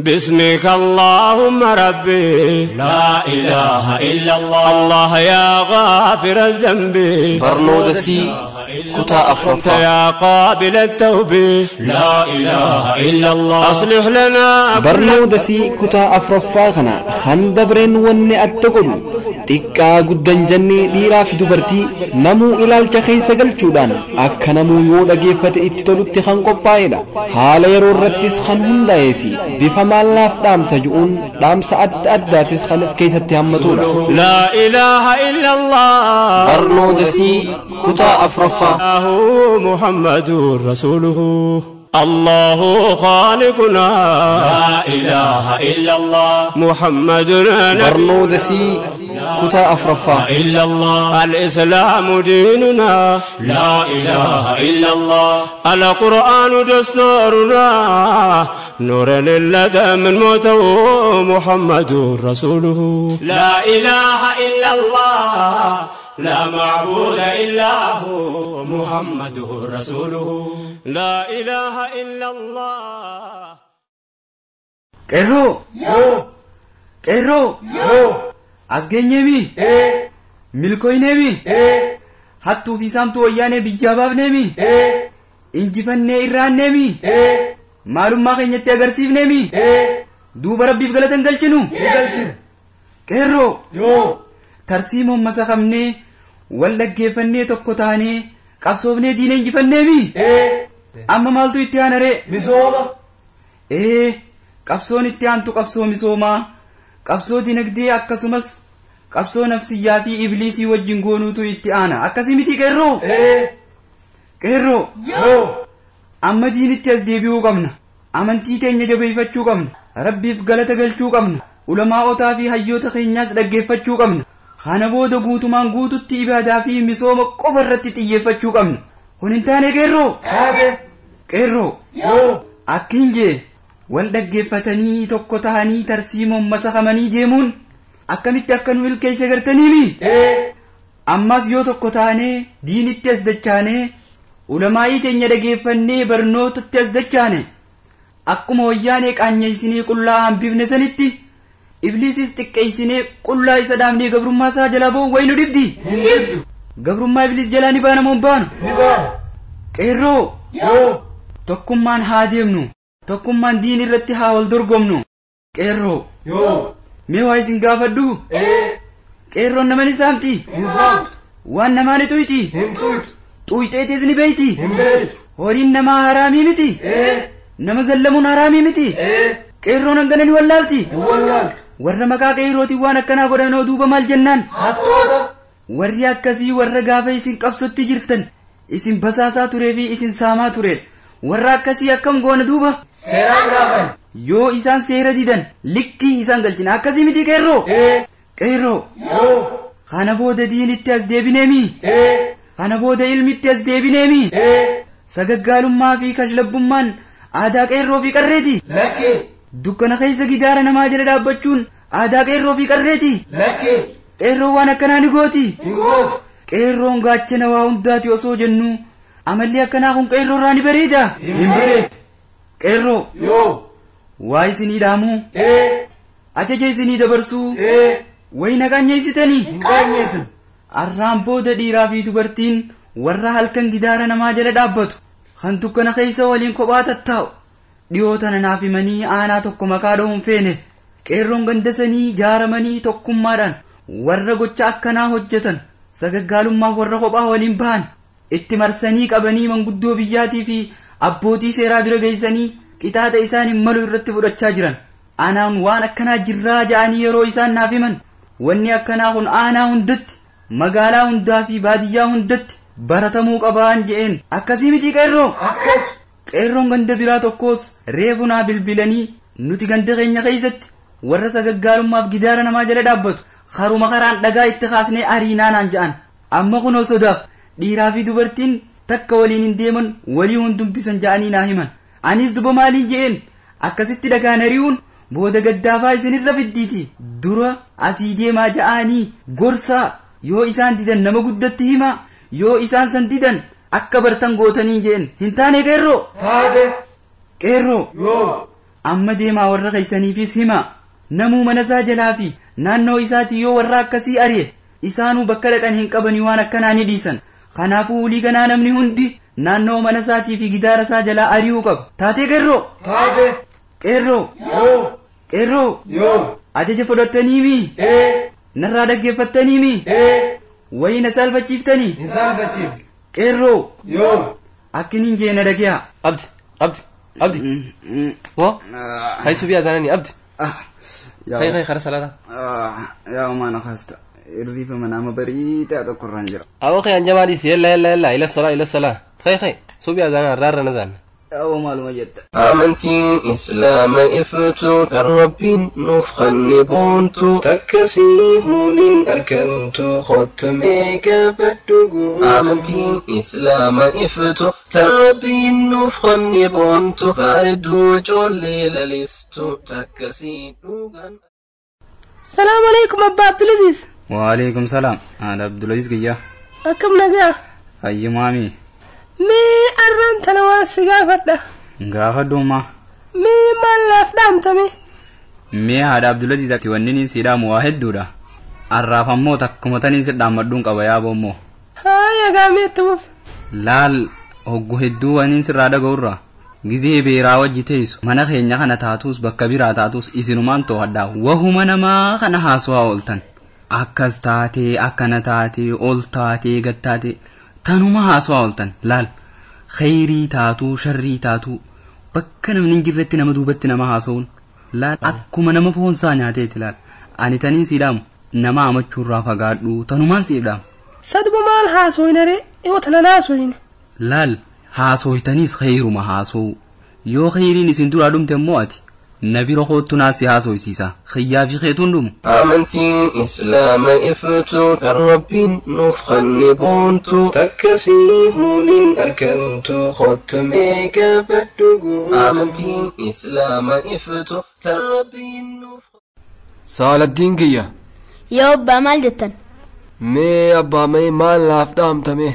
باسمك اللهم ربي لا إله إلا الله الله يا غافر الذنب Barnoota sii kutaa أنت afuraffaa. يا قابل التوب لا إله إلا الله أصلح لنا كل Barnoota sii kutaa afuraffaa kana kan dabreen wanni adda godhu xiqqaa guddan jennee dhiiraa fi dubartii namuu ilaalcha keessa galchuudhaan akka namuu yoo dhageeffate itti tolutti kan qophaa'edha. Haala yeroo irrattis kan hundaa'ee fi bifa maallaaf dhaamsa ju'uun dhaamsa adda addaatis kan of keessatti hammatudha. لا إله إلا الله Barnoota sii kutaa afuraffaa. الله محمد رسوله الله خالقنا لا إله إلا الله محمد نبي Barnoota sii kutaa afuraffaa. إلا الله الإسلام ديننا لا إله إلا الله القرآن دستورنا نور للدى من موته محمد رسوله لا إله إلا الله لا معبود إلا هو محمد رسوله لا إله إلا الله Qeerroo! Qeerroo! As geenyeemi? Milkooyneemi? Hattuu fi saamtuu wayyaanee biyyaa baafneemi? Injifannee irraanneemi? Maalummaa keenyatti agarsiifneemi? Duuba Rabbiif galata hin galchinu? Qeerroo! Tarsiimoon masakamnee wal dhaggeeffannee tokko taanee qabsoofnee diina injifanneemi? Amma maaltu itti aana ree? Misooma. Ee, qabsoon itti aantu qabsoo misoomaa, qabsoo dinagdee akkasumas qabsoo nafsiyyaa fi ibliisii wajjin goonuutu itti aana. Akkasii miti qeerroo? Qeerroo, amma diinitti as deebi'uu qabna. Amantii teenya jabeeffachuu qabna. Rabbiif galata galchuu qabna. Ulamaa'otaa fi hayyoota keenyaas dhaggeeffachuu qabna. Kana booda guutumaan guututti ibaadaa fi misooma qofa irratti xiyyeeffachuu qabna. Kun hin taane qeerroo? Taate. Qeerroo. Akkin jee wal dhaggeeffatanii tokko tahanii tarsiimoon masakamanii deemuun akkamitti akka nu milkeesse gartaniimi? Ammas yoo tokko taanee diinitti as dachaanee ulamaa'ii teenya dhageeffannee barnootatti as dachaane akkuma wayyaanee qaanyeessinee qullaa hambifne sanitti ibliisis xiqqeessinee qullaa isa dhaabnee gabrummaa isaa jalaa ba'u wayi nu dhibdi. Hin dhibdu. Gabrummaa ibliis jalaa ni baana moo hin baanu? Ni baana. Qeerroo! Tokkummaan haa deemnu. Tokkummaan diin irratti haa wal dorgomnu. Qeerroo! Mee waa isin gaafadhu? Qeerroon nama ni saamti? Hin saamtu. Waan namaa ni tuyxi? Hin tuyxu. Tuyxeetis ni beeyti? Hin beeytu. Horiin namaa haraamii miti? Nama zallamuun haraamii miti? Qeerroon hangana ni wallaalti? Hin wallaaltu. Warra maqaa qeerrootiin waan akkanaa godhanoo duuba maal jennaan? Hattoota. Warri akkasii warra gaafa isin qabsotti jirtan isin basaasaa turee fi isin saamaa turedha. Warra akkasii akkam goona duuba? Seeraan gaafan. Yoo isaan seera didan likkii isaan galchina. Akkasii miti qeerroo? Qeerroo. Kana booda diinitti as deebineemi? Kana booda ilmitti as deebineemi? Sagaggaalummaa fi kashlabbummaan aadaa qeerroo fi qarreeti? Lakki. Dukkana keessa gidaara namaa jala dhaabbachuun aadaa qeerroo fi qarreeti? Lakki. Qeerroon waan akkanaa ni gooti? Hin gootu. Qeerroon gaachana waa hundaati osoo jennu amalli akkanaa kun qeerroo irraa ni bareeda? Hin bareedu. Qeerroo. Waa isinii dhaamuu? Ajaja isinii dabarsuu? Wayi na qaanyeessitanii? Hin qaanyeessinu. Arraan booda dhiiraa fi dubartiin warra halkan gidaara namaa jala dhaabbatu kan dukkana keessa waliin kophaa tattaa'u dhiyoo tana naaf himanii aanaa tokko maqaa dha'uun feene qeerroon gandasanii jaaramanii tokkummaadhaan warra gocha akkanaa hojjetan sagaggaalummaaf warra kophaa waliin bahan itti marsanii qabanii manguddoo biyyaatii fi abbootii seeraa bira geessanii qixaaxa isaan hin malu irratti fudhachaa jiran. Aanaan waan akkanaa jirraa ja'anii yeroo isaan naaf himan wanni akkanaa kun aanaa hundatti magaalaa hundaa fi baadiyyaa hundatti baratamuu qabaan je'een. Akkasii miti qeerroo? Akkas. Qeerroon ganda biraa tokkos reefu naa bilbilanii nuti ganda keenya keessatti warra sagaggaalummaaf gidaara namaa jala dhaabbatu haruma karaan dhagaa itti kaasnee ariinaa naan ja'an. Amma kunoo sodaaf dhiiraa fi dubartiin takka waliin hin deeman walii hundumbisan ja'anii naa himan. Anis duba maaliin je'een akkasitti dhagaan ari'uun booda gaddaafaa isinirra fiddiiti. Dura asii deemaa ja'anii gorsaa yoo isaan didan nama guddatti himaa yoo isaan san didan akka bartan gootaniin je'en. Hin taane qeerroo? Taate. Qeerroo. Amma deemaa warra keeysaniifis hima. Namuu mana isaa jalaa fi naannoo isaatii yoo warra akkasii ari'e isaanuu bakka dhaqan hin qabanii waan akkanaa ni dhiisan. Kanaafuu ulii ganaa namni hundi naannoo mana isaatii fi gidaara isaa jalaa ari'uu qaba. Taatee qeerroo? Taate. Qeerroo? Yoo. Qeerroo? Yoo. Ajaja fudhattaniimi? Ee. Narraa dhaggeeffattaniimi? Ee. Wayii na saalfachiiftanii? Hin saalfachiifne. Qeerroo? Yoo. Akkiniin jee na dhagiyaa. Abdi, Abdi, Abdi. Wo? Hay subii azaanani Abdi. Hay hay khara salaata. Yaa umaan akaasta. Irriifa manaama bariitaa tokkorraan jira. Awo khay anjamaa dhiisi yalla yalla yalla ila salaa ila salaa. Hay hay subii azaanaa raarra nazaan. Yaa maaluma jetta. Amantiin Islaama iftu kan Rabbiin nuuf kenne boontu takkasii huuniin argamtu kottumee gaafadhu guutu. Amantiin Islaama iftu tan Rabbiin nuuf kenne boontu bareedduu ijoollee lalistu takkasii dhugaan. Salaamu alaikum Abbaa Abdulaziz. Waalaikum salaam. Haadha Abdulaziz giyyaa. Akkam nagaa? Hayyi maami. Mee arraan tana waan si gaafadha. Gaafadhummaa. Mee maal naaf dhaamtame? Mee haadha Abdulaziz ati wanni niin si dhaamu waa hedduudha. Arraaf ammoo takkuma taniin si dhaammadhuun qaba yaaboo immoo. Haaya gaamee itti fufi. Laal hoggu hedduu waniin sirraa dhaga'urra. Gizee beeraa wajji teessu mana keenya kana taatus bakka biraa taatus isinumaan to'adhaa wahuma namaa kana haasawaa ooltan. Akkas taatee akkana taatee ol taatee gad taatee tanuma haasawaa ooltan laal kheyrii taatuu sharrii taatuu bakka namni hin jirretti nama duubatti nama haasa'uun laal akkuma nama foonsaa nyaateeti laal ani taniin sii dhaamu nama amachuurraa fagaadhu tanumaan siif dhaamu. Saduba maal haasooyna ree yoo tanan haasooyne. Laal haasooytaniis kheyruma haasoo'u yoo kheyriin isin duraa dhumte immoo ati na bira koottu naa si haasooysiisa khiyyaa fi keetuun dhumu. Amantiin Islaama iftu kan Rabbiin nuuf kenne boontu takkasii huuniin argamtu kottumee gaafadhu guutu. Amantiin Islaama iftu tan Rabbiin nuuf. Saaladdiin kiyya. Yoo abbaa maal jettan? Mee abbaa mee maal naaf dhaamtame?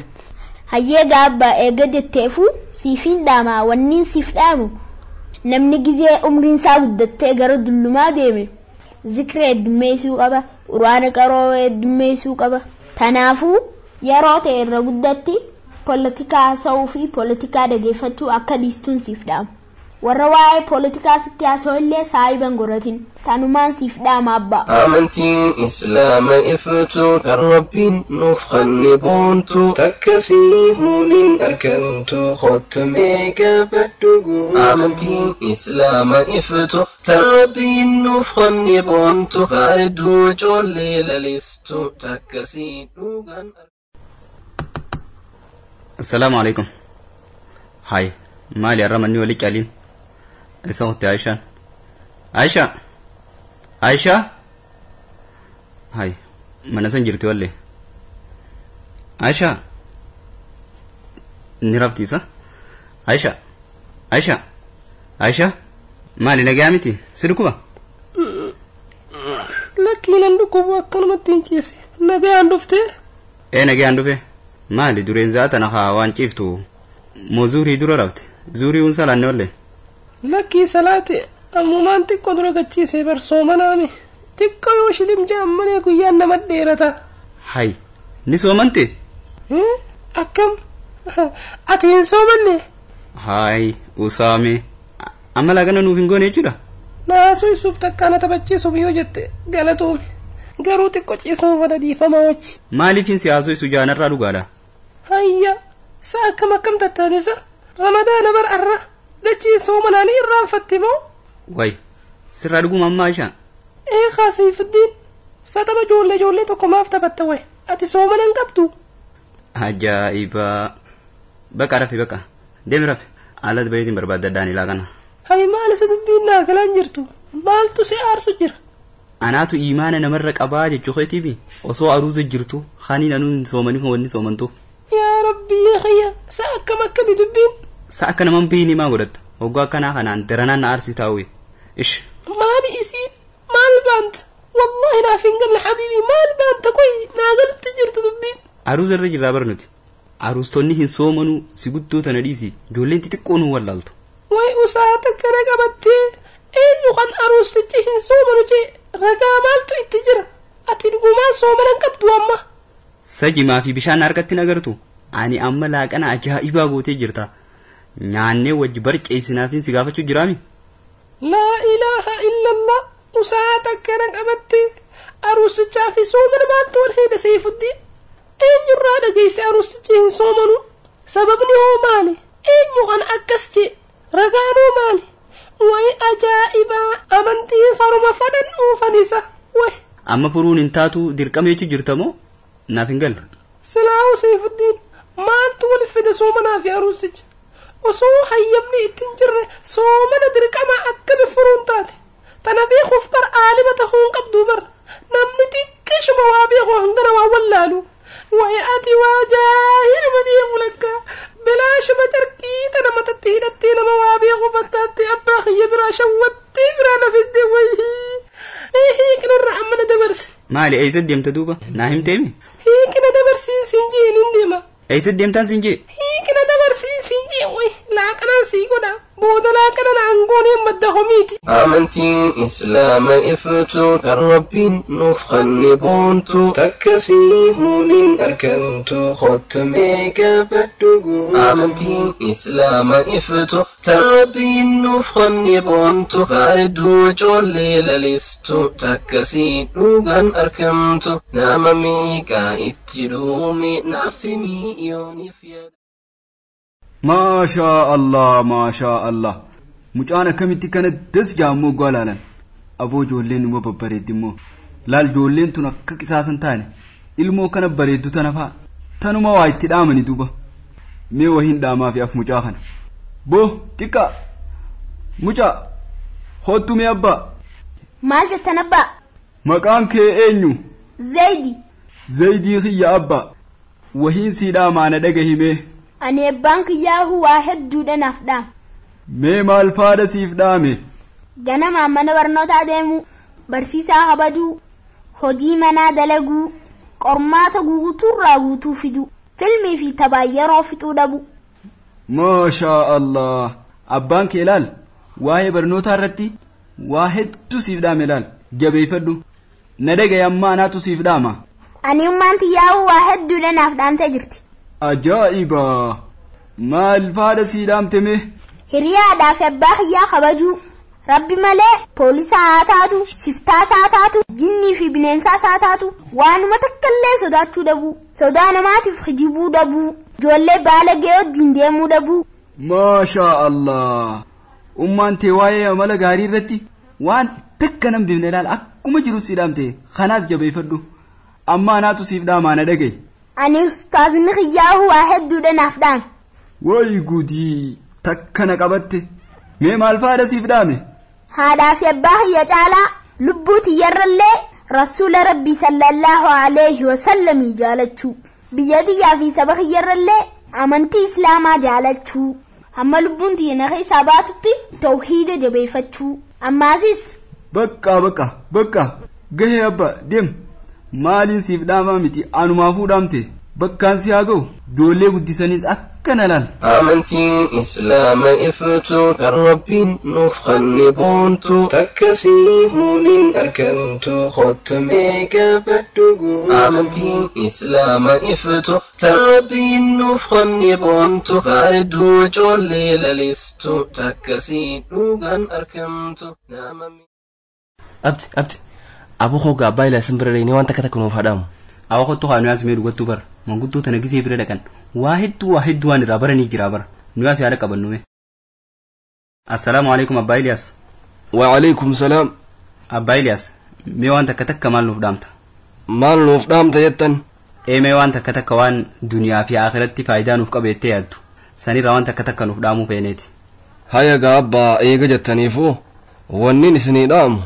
Hayyee gaa abbaa eega jetteefuu siifiin dhaamaa wanniin siif dhaamu namni gizee umriin isaa guddattee gara dullumaa deeme zikra heddummeessuu qaba quraana qaroo heddummeessuu qaba tanaafuu yeroo ta'e irra guddatti poolitikaa haasa'uu fi poolitikaa dhageeffachuu akka dhiistuun siif dhaamu warra waa'ee poolitikaa sitti haasa'u illee saahiban godhatin tanumaan siif dhaama abbaa. Amantiin Islaama iftu kan Rabbiin nuuf kenne boontu takkasii huuniin argamtu kottumee gaafadhu guutu. Amantiin Islaama iftu tan Rabbiin nuuf kenne boontu bareedduu ijoollee lalistu takkasii dhugaan. Assalaamu alaikum. Hay maali har'a manni walii caliin? Isa kutte Aishaan. Aishaa. Aishaa. Hay mana san jirti wallee. Aishaa. Ni raftiisa. Aishaa. Aishaa. Aishaa. Maali nagaa miti? Si dhukkuba? Lakkii nan dhukkubu akkanumatti hin ciise. Nagaan dhuftee? Ee nagaan dhufe. Maali dureen za'a tana haa waan ciiftu. Moo zuurii dura rafte? Zuurii hun salaanne wallee. Lakkii salaate ammumaan xiqqoo dura gachiise barsoomanaami. Xiqqoo yoo shilim ja'an malee guyyaan nama dheerata. Hay ni soomante? Akkam? Ati hin soomanne? Hay usaame amma laagana nuuf hin goone jechuudha. Naasuu takkaa na taphachiisuuf yoo jette galatoomi. Garuu xiqqoo ciisuu fada dhiifamaa wajji. Maaliifin si haasoo jaanarraa dhugaadha? Hayya sa akkam akkam tattaanisa ramadaana bar arra dachii soomanaanii irraanfatte moo? Way sirraa dhuguma ammaa ishaa. Ee Kaasifuddiin sa tapha ijoollee ijoollee tokko maaf taphatta way ati soomana hin qabdu? Ajaa'iba baqa rafi baqa deemi rafi alatti bayeetiin barbaaddadhaan ilaa kana. Hay maal isa dubbiin naa galaan jirtu maaltu si aarsu jira? Anaatu imaana namarra qabaa jechuu keetiifi osoo aruusa jirtu kaniin anuun hin soomaniif wanni soomantuuf. Yaa Rabbii xiyya sa akkam akkami dubbiin? Sa akka naman biini maa godhatta hoggaa akkanaa kanaan daranaan na aarsi taa'uwe ish. Maali isiin maal baanta wallaahi naaf hin galle habiibii maal baanta koy naa galti jirtu dubbiin. Aruusa irra jirraa bar nuti aruustonni hin soomanuu si guddoo tana dhiisi ijoolleen xixiqqoo nu wallaaltu. Way usaata kana qabattee Eenyu kan aruustichi hin soomanu jee ragaa maaltu itti jira? Ati dhugumaan soomana hin qabdu amma. Sajimaa fi bishaan harkatti hin agartu. Ani amma laaqana ajaa'ibaa gootee jirta. Nyaannee wajji barceessinaafin si gaafachuu jiraami. Laa ilaaha illallah usaata akkana qabatte aruustichaa fi soomana maaltu wal hidha Seefuddiin? Eenyurraa dhageesse aruustichi hin soomanu? Sababni hoo maali? Eenyu kan akkas jee? Ragaan hoo maali? Way ajaa'ibaa amantii haruma fadhan dhuufanisa. Way. Amma furuun hin taatu dirqama jechuu jirta moo? Naaf hin galle. Silaa'uu Seefuddiin maaltu wal fide soomanaa fi aruusticha? Osoo hayyamni itti hin jirre soomana dirqama akkami furuun taate? Tana beekuuf bar aalima tahuu hin qabdu bar. Namni xiqqeeshuma waa beeku hangana waa wallaalu. Way ati waa jaahiluma deemu lakka. Bilaashuma carqii tana matatti hidhattee nama waa beeku fakkaatte abbaa kiyya biraa shawwattee biraa na fidde wayii. Hiiqinarra amma na dabarsi. Maali eessa deemta duuba? Naa himteemi? Hiiqina dabarsiin siin jeen hin deema. Eessa deemtaan siin jee? Hiiqina dabarsiin siin jee way laaqanaan sii godha. Booda laaqana aangoon hin madda homiiti. Amantiin Islaama iftu kan Rabbiin nuuf kenne boontu takkasii huuniin argamtu kottu mee gaafadhu guutu. Amantiin Islaama iftu tan Rabbiin nuuf kenne boontu bareedduu ijoollee lalistu takkasii dhugaan argamtu nama meeqaa itti dhume naaf himi yooniif yaada. Maashaa Allah maashaa Allah. Mucaan akkamitti kana das jaammoo gwalaalan. Aboo ijoolleen immoo babbareeddi immoo. Laal ijoolleen tun akka qisaasan taane ilmoo kana bareeddu tana fa'a. Tanuma waa itti dhaamani duuba. Mee wahiin dhaamaa fi af mucaa kana. Boo xiqqaa. Mucaa hottu mee abbaa. Maal jettan abbaa? Maqaan kee eenyu? Zaydi. Zaydii kiyya abbaa. Wahiin sii dhaamaa na dhagahimee. Ani abbaan kiyyaahu waa hedduudha naaf dhaame. Mee maal faadha siif dhaame? Ganamaan mana barnootaa deemuu, barsiisaa kabajuu, hojii manaa dalaguu, qormaata guutuurraa guutuu fiduu, filmii fi taphaan yeroo fixuu dhabuu. Maashaa Allah. Abbaan kee ilaal waa'ee barnootaa irratti waa hedduu siif dhaame ilaal jabeeffadhu. Na dhagaye amma anaatu siif dhaama. Ani ummaan tiyyaahu waa hedduudha naaf dhaamtee jirti. Ajaa'iba! Maal faadha sii dhaamte mee? Hiriyaadhaa fi abbaa kiyyaa kabajuu. Rabbi malee poolisaa haa taatu, shiftaas haa taatu, jinnii fi bineensaas haa taatu, waanuma takka illee sodaachuu dhabuu, sodaa namaatiif kijibuu dhabuu, ijoollee baalagee wajjin deemuu dhabuu. Maashaa Allah! Ummaan tee waa'ee amala gaarii irratti waan takka nan beekne ilaala akkuma jiru sii dhaamte kanaas jabeeffadhu. Amma anaatu siif dhaamaa na dhagaye. Ani ustaazni kiyyaahu waa hedduudha naaf dhaame. Wayi gudii takka na qabatte. Mee maal faadha siif dhaame? Haadhaa fi abbaa kiyya caalaa lubbuu tiyyarrallee rasuula rabbii sallallahu alayhi wasallamii jaalachuu. Biyya tiyyaa fi saba kiyyarrallee amantii islaamaa jaalachuu. Hamma lubbuun tiyya na keessaa baatutti tawhiida jabeeffachuu. Ammaasis. Bakka bakka bakka gahee abbaa deem. Maaliin siif dhaamaa miti anumaafuu dhaamte bakkaan si haa ga'u ijoollee guddisaniis akkana laal. Amantiin Islaama iftu kan Rabbiin nuuf kenne boontu takkasii huuniin argamtu kottu mee gaafadhu guutu. Amantiin Islaama iftu tan Rabbiin nuuf kenne boontu bareedduu ijoollee lalistu takkasii dhugaan argamtu nama. Abdi abdi. Aboo koo abbaa ilaa bira dhaqnee waan takka takka nuuf haa dhaamu. Awwa kottu haa nuyaas mee dhugattuu bara. Manguddoo tana gisee bira dhaqan. Waa hedduu waan irraa baranii jira bara. Nuyaas yaada qabannu mee. Assalaamu alaikum abbaa Iliyaas. Wa alaikum salaam. Abbaa Iliyaas mee waan takka takka maal nuuf dhaamta? Maal nuuf dhaamta jettan? Ee mee waan takka takka waan duniyaa fi akhiratti faayidaa nuuf qabeettee yaaddu. Sanirraa waan takka takka nuuf dhaamuu feeneeti. Haya gaa abbaa eega jettaniifuu wannin isinii dhaamu.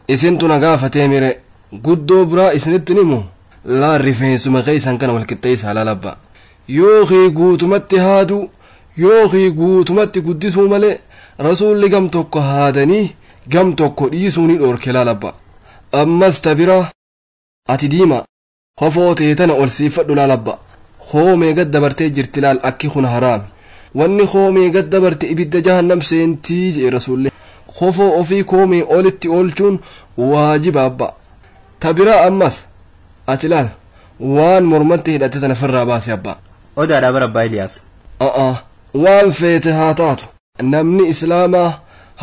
Isintu na gaafatee mire guddoo biraa isinitti himu laal rifeensuma keessan kana wal qixxeessaa laalabba. Yookii guutumatti haaduu yookii guutumatti guddisuu malee rasuulli gam tokko haadanii gam tokko dhiisuu ni dhoorke laalabba. Ammas ta biraa ati diima kofoo tee tana ol siifadhu laalabba. Koomee gad dabartee jirti laal akki kun haraami. Wanni koomee gad dabarte ibidda jahannam seentii jedhe rasuulli. Kofoo ofii koomee olitti oolchuun waajiba abba. Ta biraa ammas ati ilaal waan mormatti hidhatte tana ofirraa baase abba. Odaadhaa bara abbaa Iliyaas. A'a waan feete haa taatu. Namni islaamaa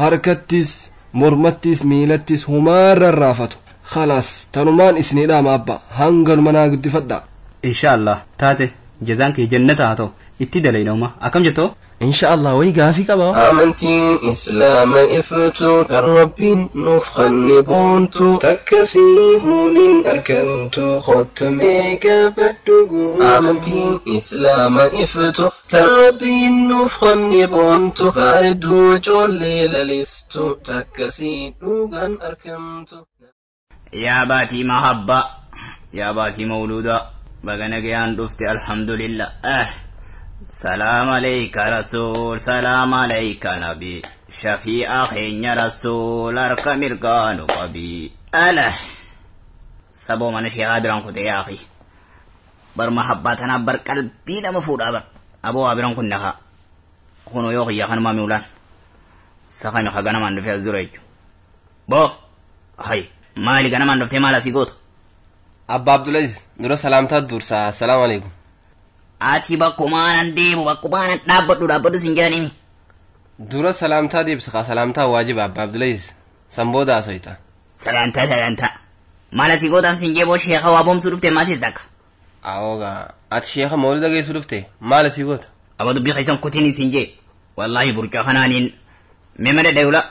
harkattis mormattis miilattis humaarra raafatu. Khalaas tanumaan isinii dhaama abba hanganuma naa guddifadha. Inshaallah taate jazaan kee jannata haa ta'u itti dalayna uma akkam jettoo? Inshaallah wayi gaafii qaba. Amantii Islaama iftu kan Rabbiin nuuf kenne boontu takkasii huuniin argamtu kottamee gaafadhu guutu. Amantii Islaama iftu tan Rabbiin nuuf kenne boontu bareedduu ijoollee lalistu takkasii dhugaan argamtu. Yaa baatii mahabbaa yaa baatii mawluudaa baga nagayaan dhufte alhamdulillah. سلام عليك رسول سلام عليك نبي شفيع خين رسول أركم مرقان قبي أله سبو من شيخ أبران كنت يا أخي بر محبتنا بر قلبي لما فود أبر أبو أبران كنا خنو يوخي يا خنما مولان سخامي خغانا من دفع الزريج بو هاي مالي غانا من دفع مالا سيقوت أبا عبد العزيز نورا سلامتا دورسا السلام عليكم. Ati bakkumaanan deemu bakkumaanan dhaabbadhu dhaabbadhu sin jedhaniimi. Dura salaamtaa deebisa salaamtaa waajiba Abbaa Abdulaziz san booda haasofta. Salaamtaa salaamtaa maal asii gootaan sin jeeboo sheeka waa boomsuu dhufte maasis takka. Awoogaa ati sheeka mawlida geessu dhufte maal asii goota? Aba dubbii keessan kutiin sin jee wallaahi burcaa kanaaniin meema dhadhayula.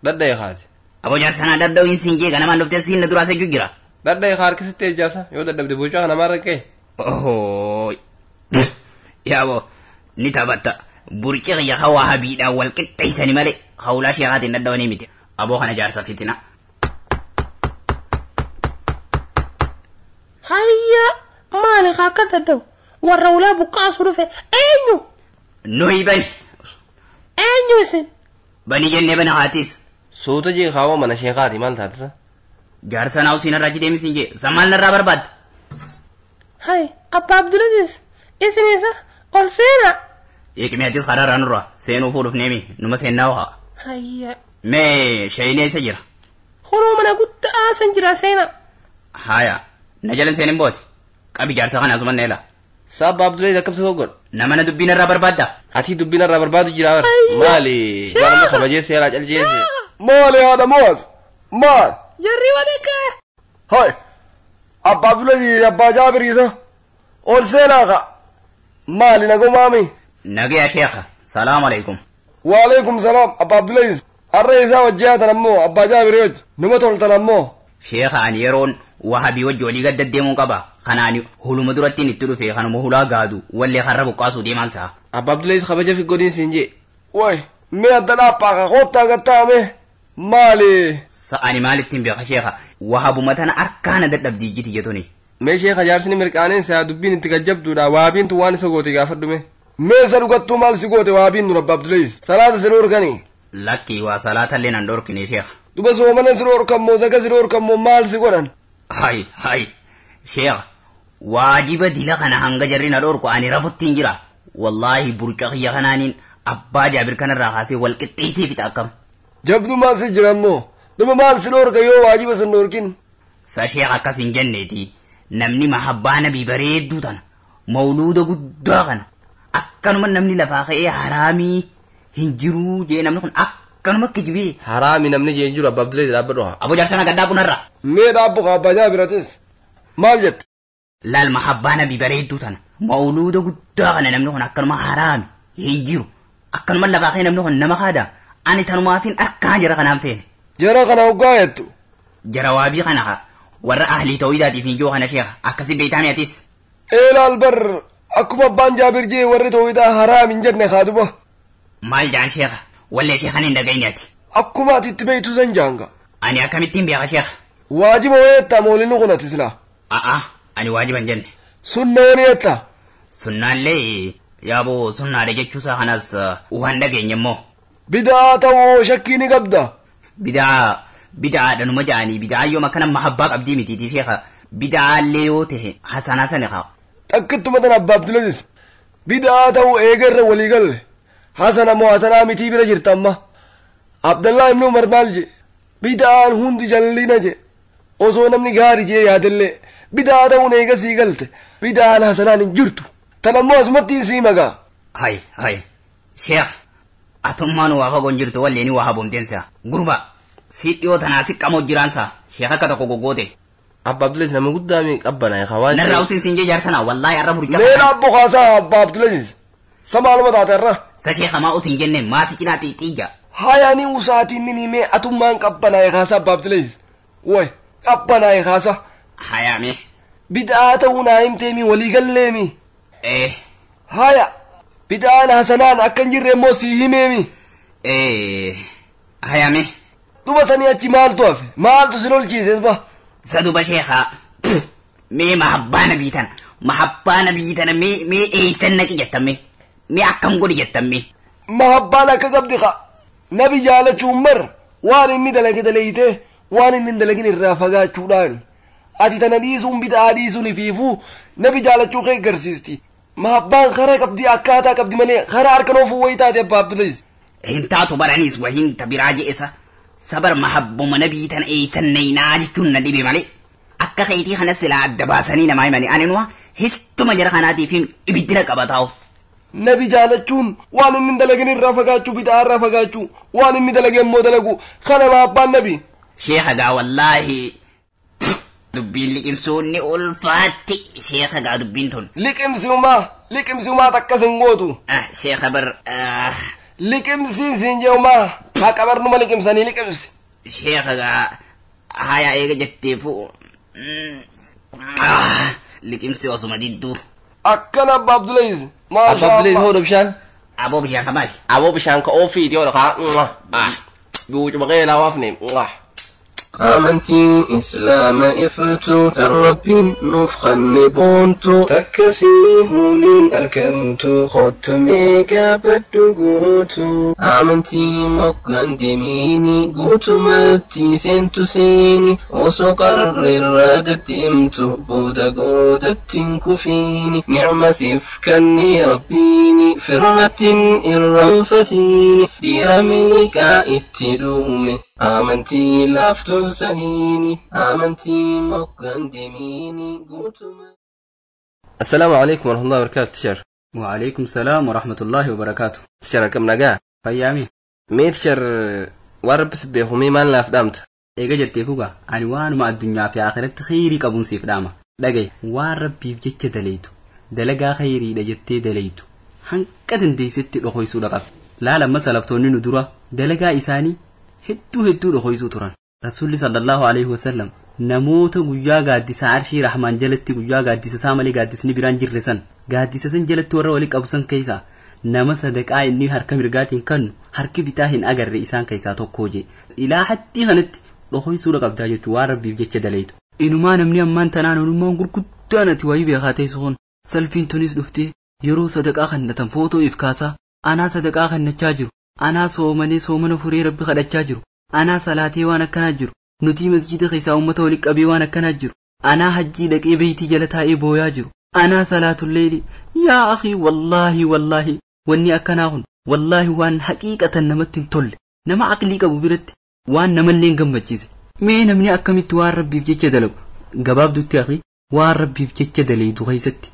Dhadhaye kaati. Aboo jaarsanaa dhadhawiin sin jee ganamaan dhuftee siin na duraa sejju jira. Dhadhaye harkisitti ejjaasa yoo dadhabde burcaa kana maal rakkee? Ohoo. Yaaboo ni taphatta burci kiyya hawaa habiidhaan wal qixxeessani malee hawlaa sheekaatiin dadhabanii miti aboo kana jaarsa fitina. Hayya maali akka dadhabu warra ulaa buqqaasu dhufe eenyu? Nuyi bani. Eenyu isin? Bani jennee bana haatis. Suuta jee kaawwa mana sheekaati maal taatisa? Jaarsa naa usiin irraa jidee misin jee sammaal narraa barbaadda. Hay Abbaa Abdulaziz. Isinisa ol seenaa. Eeqimee karaarraa nurra seenuu fuudhuuf neemi numa seennaa waha. Hayya. Mee shayinee isa jira. Kunoo mana guddaa san jira seenaa. Haya na jalan seenin booti qabi jaarsa kana asuma neela. Sabba Abdulaziz akkam si godhu. Nama na dubbiin irraa barbaadda. Ati dubbiin irraa barbaadu jira bara. Maali gaalama kabajee seeraa caljeesse. Maali haadha moos maal. Jarri waliin. Hay Abbaa Abdulaziz Abbaa Jaabiriisa ol seenaa ka. Maali nagumaami. Nagaya sheekha salaamu alaikum. Waalaikum salaam Abbaa Abdulaziz. Har'a isaa wajji haatan ammoo Abbaa Jaabirii wajji numa toltan ammoo. Sheekha ani yeroon wahabii wajji walii gad deddeemuun qaba. Kanaani huluma durattiin itti dhufe kanuma hulaa gaadu wallee karra buqqaasuu deemaan sa'a. Abbaa Abdulaziz kabaja fi godhiin siin jee. Way mee adda dhaappaa ka koottaa gattaame maali. Sa'ani maalittiin beeka sheekha wahabuma tana harkaana dadhabdii jiti jetuni. Mee sheekha jaarsini mirqaaneen isaa dubbiin itti gajjabduudha waabiintu waan isa goote gaafadhume. Mee isa dhugattuu maal si goote waabiin dura Abbaa Abdulaziz salaata si dhorkanii. Lakkii waa salaatallee nan dhorkine sheekha. Duba soomana si dhorkammoo zaka si dhorkammoo maal si godhan. Hay hay sheekha waajiba dila kana hanga jarri na dhorku ani rafuttiin jira. Wallaahi burqa kiyya kanaaniin abbaa jaabir kanarraa kaasee wal qixxeessee fixa akkam. Jabdu maal si jira ammoo duba maal si dhorka yoo waajiba sin dhorkin. Sa sheekha akkas hin jenneeti. Namni mahabbaa nabii bareedduu tana mawluuda guddaa kana akkanuma namni lafaa ka'ee haraamii hin jiruu jee namni kun akkanuma kijibee. Haraami namni jee hin jiru Abbaa Abdulaziz dhaabbadhu haa. Aboo jaarsana gad dhaabbu narra. Mee dhaabbu haa Abbaa Jaabiratis maal jette? Laal mahabbaa nabii bareedduu tana mawluuda guddaa kana namni kun akkanuma haraami hin jiru akkanuma lafaa ka'ee namni kun nama kaada ani tanumaafin harkaa jara kanaan feene. Jara kana hoggaa jettu. Jara waabii kana haa. Warra ahlii tawhiidaatiif hin jiru kana sheekha akkasi beektaami atis. Eelaal bar akkuma abbaan Jaabir jee warri tawhiidaa haraam hin jenne haa duba. Maal jaan sheekha wallee sheekhan hin dhagayne ati. Akkuma ati itti beektu san jaanga. Ani akkamittiin beeka sheekha. Waajiba wayeetta moolini kun ati silaa. A'a ani waajiba hin jenne. Sunna wani jetta. Sunnaallee yaaboo sunnaadha jechuusaa kanas waan dhageenye immoo. Bidaa ta'uu shakkii ni qabda. Bidaa. Bidaadha numa ja'anii bidaa yooma akkana mahabbaa qabdii mitiitii sheekha bidaallee yoo ta'e hasanaa sana haa. Takkittuma tana Abbaa Abdulaziz bidaa ta'uu eega irra walii galle hasana moo hasanaa mitii bira jirta amma Abdallah ibn Umar maal je bid'aan hundi jallina je osoo namni gaarii jee yaadallee bid'aa ta'uun eega sii galte bid'aan hasanaan hin jirtu tan ammoo asumatti sii magaa. Hay hay sheekh atummaan waa fagoon jirtu walleeni waa haboomteensa gurba si dhiyoo tanaa si qamoo jiraansa sheekh akka tokko goggoote. Abba Abdulaziz nama guddaa mi qabbanaa hawaan. Narraa usin siin jee jaarsana wallaahi arra furcaa. Mee dhaabbo kaasaa Abba Abdulaziz samaaluma taate arra. Sa sheekha maa usin jenne maa si cinaa xixiija. Hayaanii usaatiin ni himee atummaan qabbanaa kaasaa Abba Abdulaziz. Way qabbanaa kaasaa. Hayaame. Bid'aa ta'uu naa himteemi walii galleemi. Eh. Haya bid'aan hasanaan akka hin jirre immoo sii himeemi. Eh. Hayaame. Duba sanii achi maaltu hafe maaltu si lolchiise ba. Saduba sheekhaa mee mahabbaa nabii tana mahabbaa nabii tana mee mee eeysan naqi jettamme mee akkam godhi jettamme. Mahabbaan akka qabdi qa nabi jaalachuun mar waan inni dalage dalagitee waan inni hin dalagin irraa fagaachuudhaani. Ati tana dhiisuun bid'aa dhiisuun ifiifuu nabi jaalachuu kee agarsiisti. Mahabbaan karaa qabdi akkaataa qabdi malee karaa harka oofuu wayii taate Abbaa Abdulaziz. Hin taatu baraniis wahiin ta biraa je'esa. Sabar mahabbuma nabii tana eeysan naynaa jechuun na dhibe malee akka keetii kana silaa adda baasanii namaa himanii ani nuwa histuma jara kanaatiif ibiddina qabataa'u. Nabi jaalachuun waan inni hin dalagin irraa fagaachuu bid'aa irraa fagaachuu waan inni dalage immoo dalagu kana mahabbaan nabi. Sheekha gaa wallaahi dubbiin liqimsuun ni ulfaatti sheekha gaa dubbiin tun. Liqimsiumaa liqimsiumaa takkas hin gootu. Sheekha bar. Liqimsiin siin jee'umaa haqa barnuma liqimsanii liqimsi. Sheekha gaa haya eega jetteefu liqimsi osuma didduu. Akkana Abba Abdulaziz. Abba Abdulaziz hoo bishaan. Aboo bishaan kamaali. Aboo bishaan ka ofiiti yoo kaa buucuma qeelaa waafne. Amantii Islaama iftuu tan Rabbiin nuuf kenne boontu takkasii huliin argamtu kottu gaabadhu guutu. Amantii mokkaan deemiini guutumatti seentu seeni osoo qarreerra deddeemtu booda goodatti hin kufiini nicma siif kenne Rabbiini firrattiin irraanfatiini dhiira meeqaa itti dhume. Amantii laaftuun sahiini amantii mokkaan deemiini guutuma. Assalaamu alaikum warahmatullahi wabarakatuh teacher. Waalaikum salaam warahmatullahi wabarakatuh. Teacher akkam nagaa? Fayyaami. Mee teacher waan rabbi si beeku mee maal naaf dhaamta? Eega jettee fugaa ani waanuma addunyaa fi akhiratti khayrii qabuun siif dhaama. Dhagaye waan rabbiif jecha daleeytu dalagaa khayriidha jettee daleeytu hanqa dandeessetti dhokoysuudha qabdi. Laala amma salaftoonni nu dura dalagaa isaanii hedduu hedduu dhokoysuu turan. Rasuulli sallallahu alaihi wasallam namoota guyyaa gaaddisa arshii rahmaan jalatti guyyaa gaaddisa isaa malee gaaddisni biraan jirre san gaaddisa san jalatti warra walii qabu san keessaa nama sadaqaa inni harka mirgaatiin kennu harki bitaa hin agarre isaan keessaa tokko jee ilaa hattii kanatti dhokoysuudha qabdaa jechuu waan rabbiif jecha daleetu. Inumaa namni ammaan tanaan onummaan gurguddaan ati wayii beekaa teessu kun salfiin tunis dhuftee yeroo sadaqaa kannatan footoo if kaasaa anaa sadaqaa kannachaa jiru anaa soomanee soomana furee rabbi kadhachaa jiru anaa salaatee waan akkanaa jiru nutii masjida keessaa uummata walitti qabee waan akkanaa jiru anaa hajjii dhaqee beeytii jala taa'ee booyaa jiru anaa salaatulleeli yaa akhi wallaahi wallaahi wanni akkanaa kun wallaahi waan haqiiqatan namatti hin tolle nama aqlii qabu biratti waan namallee hin gammachiise mee namni akkamitti waan rabbiif jecha dalagu gabaabdutti akhi waan rabbiif jecha daleeydu keessatti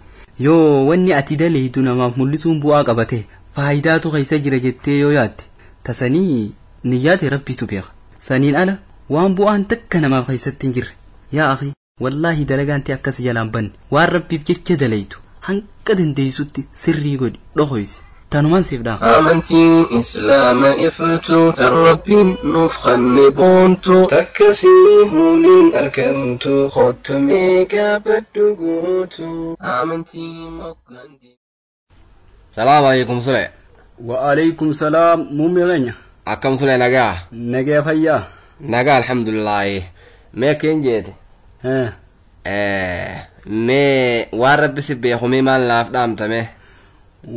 yoo wanni ati daleeydu namaaf mul'isuun bu'aa qabate faayidaatu keessa jira jettee yoo yaadde tasanii niyyaate rabbiitu beeka saniin ala waan bu'aan takka namaaf keessatti hin jirre yaa akhi wallaahi dalagaan ta'e akkas jalaan banne waan rabbiif jecha daleeytu hanqa dandeessutti sirrii godhi dhokoysi tanumaan siif dhaama. Amantii Islaama iftuu tan Rabbiin nuuf kenne boontu takkasii huliin argamtu kottu gaabadhu guutu. Amantii mokkaan deemiini. Salaam alaikum sule. Waalaikum salaam muummee keenya. Akkam sule nagaa? Nagaa fayyaa. Nagaa alhamdulillahi. Mee akkeen jeete? Mee waan rabbi si beeku mee maal naaf dhaamta mee?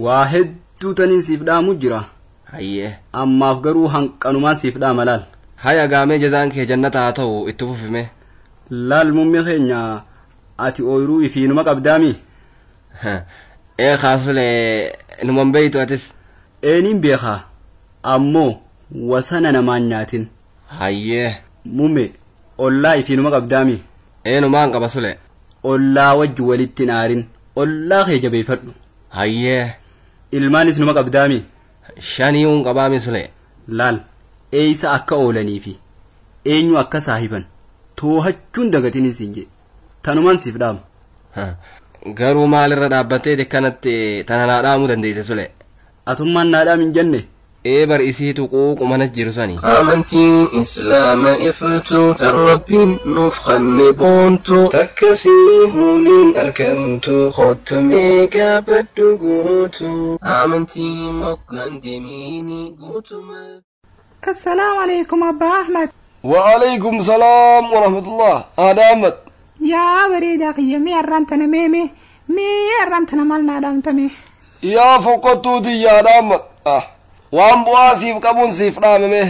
Waa hedduu taniin siif dhaamu jira. Hayyee. Ammaaf garuu hanqanumaan siif dhaama laal. Haya gaamee jazaan kee jannata haa ta'u itti fufime. Laal muummee keenya ati ooyiruu ifiinuma qabdaami? Ee kaasulee numan beeytu atis. Eeniin beekaa ammoo Wasana namaan nyaatin. Hayyee. Mume ollaa ifiinuma qabdaami. Eenumaan qaba sule. Ollaa wajji walitti hin aarin. Ollaa kee jabeeffadhu. Hayyee. Ilmaanis numa qabdaami. Shaniiwun qabaami sule. Laal eeysa akka oolanii fi eenyu akka saahiban toohachuun dagatiin siin jedhe. Tanumaan siif dhaamu. Garuu maalirra dhaabbattee akkanatti tana naa dhaamuu dandeesse sule. Atummaan naa dhaam hin jenne. Ee bar isiitu quuqumana jiru sani. Amantii Islaama iftuu tan Rabbiin nuuf kenne boontu. Takkasii huliin argamtu kottu gaabadhu guutu. Amantii moggaan deemiini guutuma. السلام عليكم أبا أحمد. وعليكم سلام ورحمة الله. هذا أحمد. يا بريد أخي مي أرنتنا مي مي أرنتنا مالنا دامتمي. يا فوقتو دي يا أحمد. waan bu'aa siif qabuun siif dhaamame.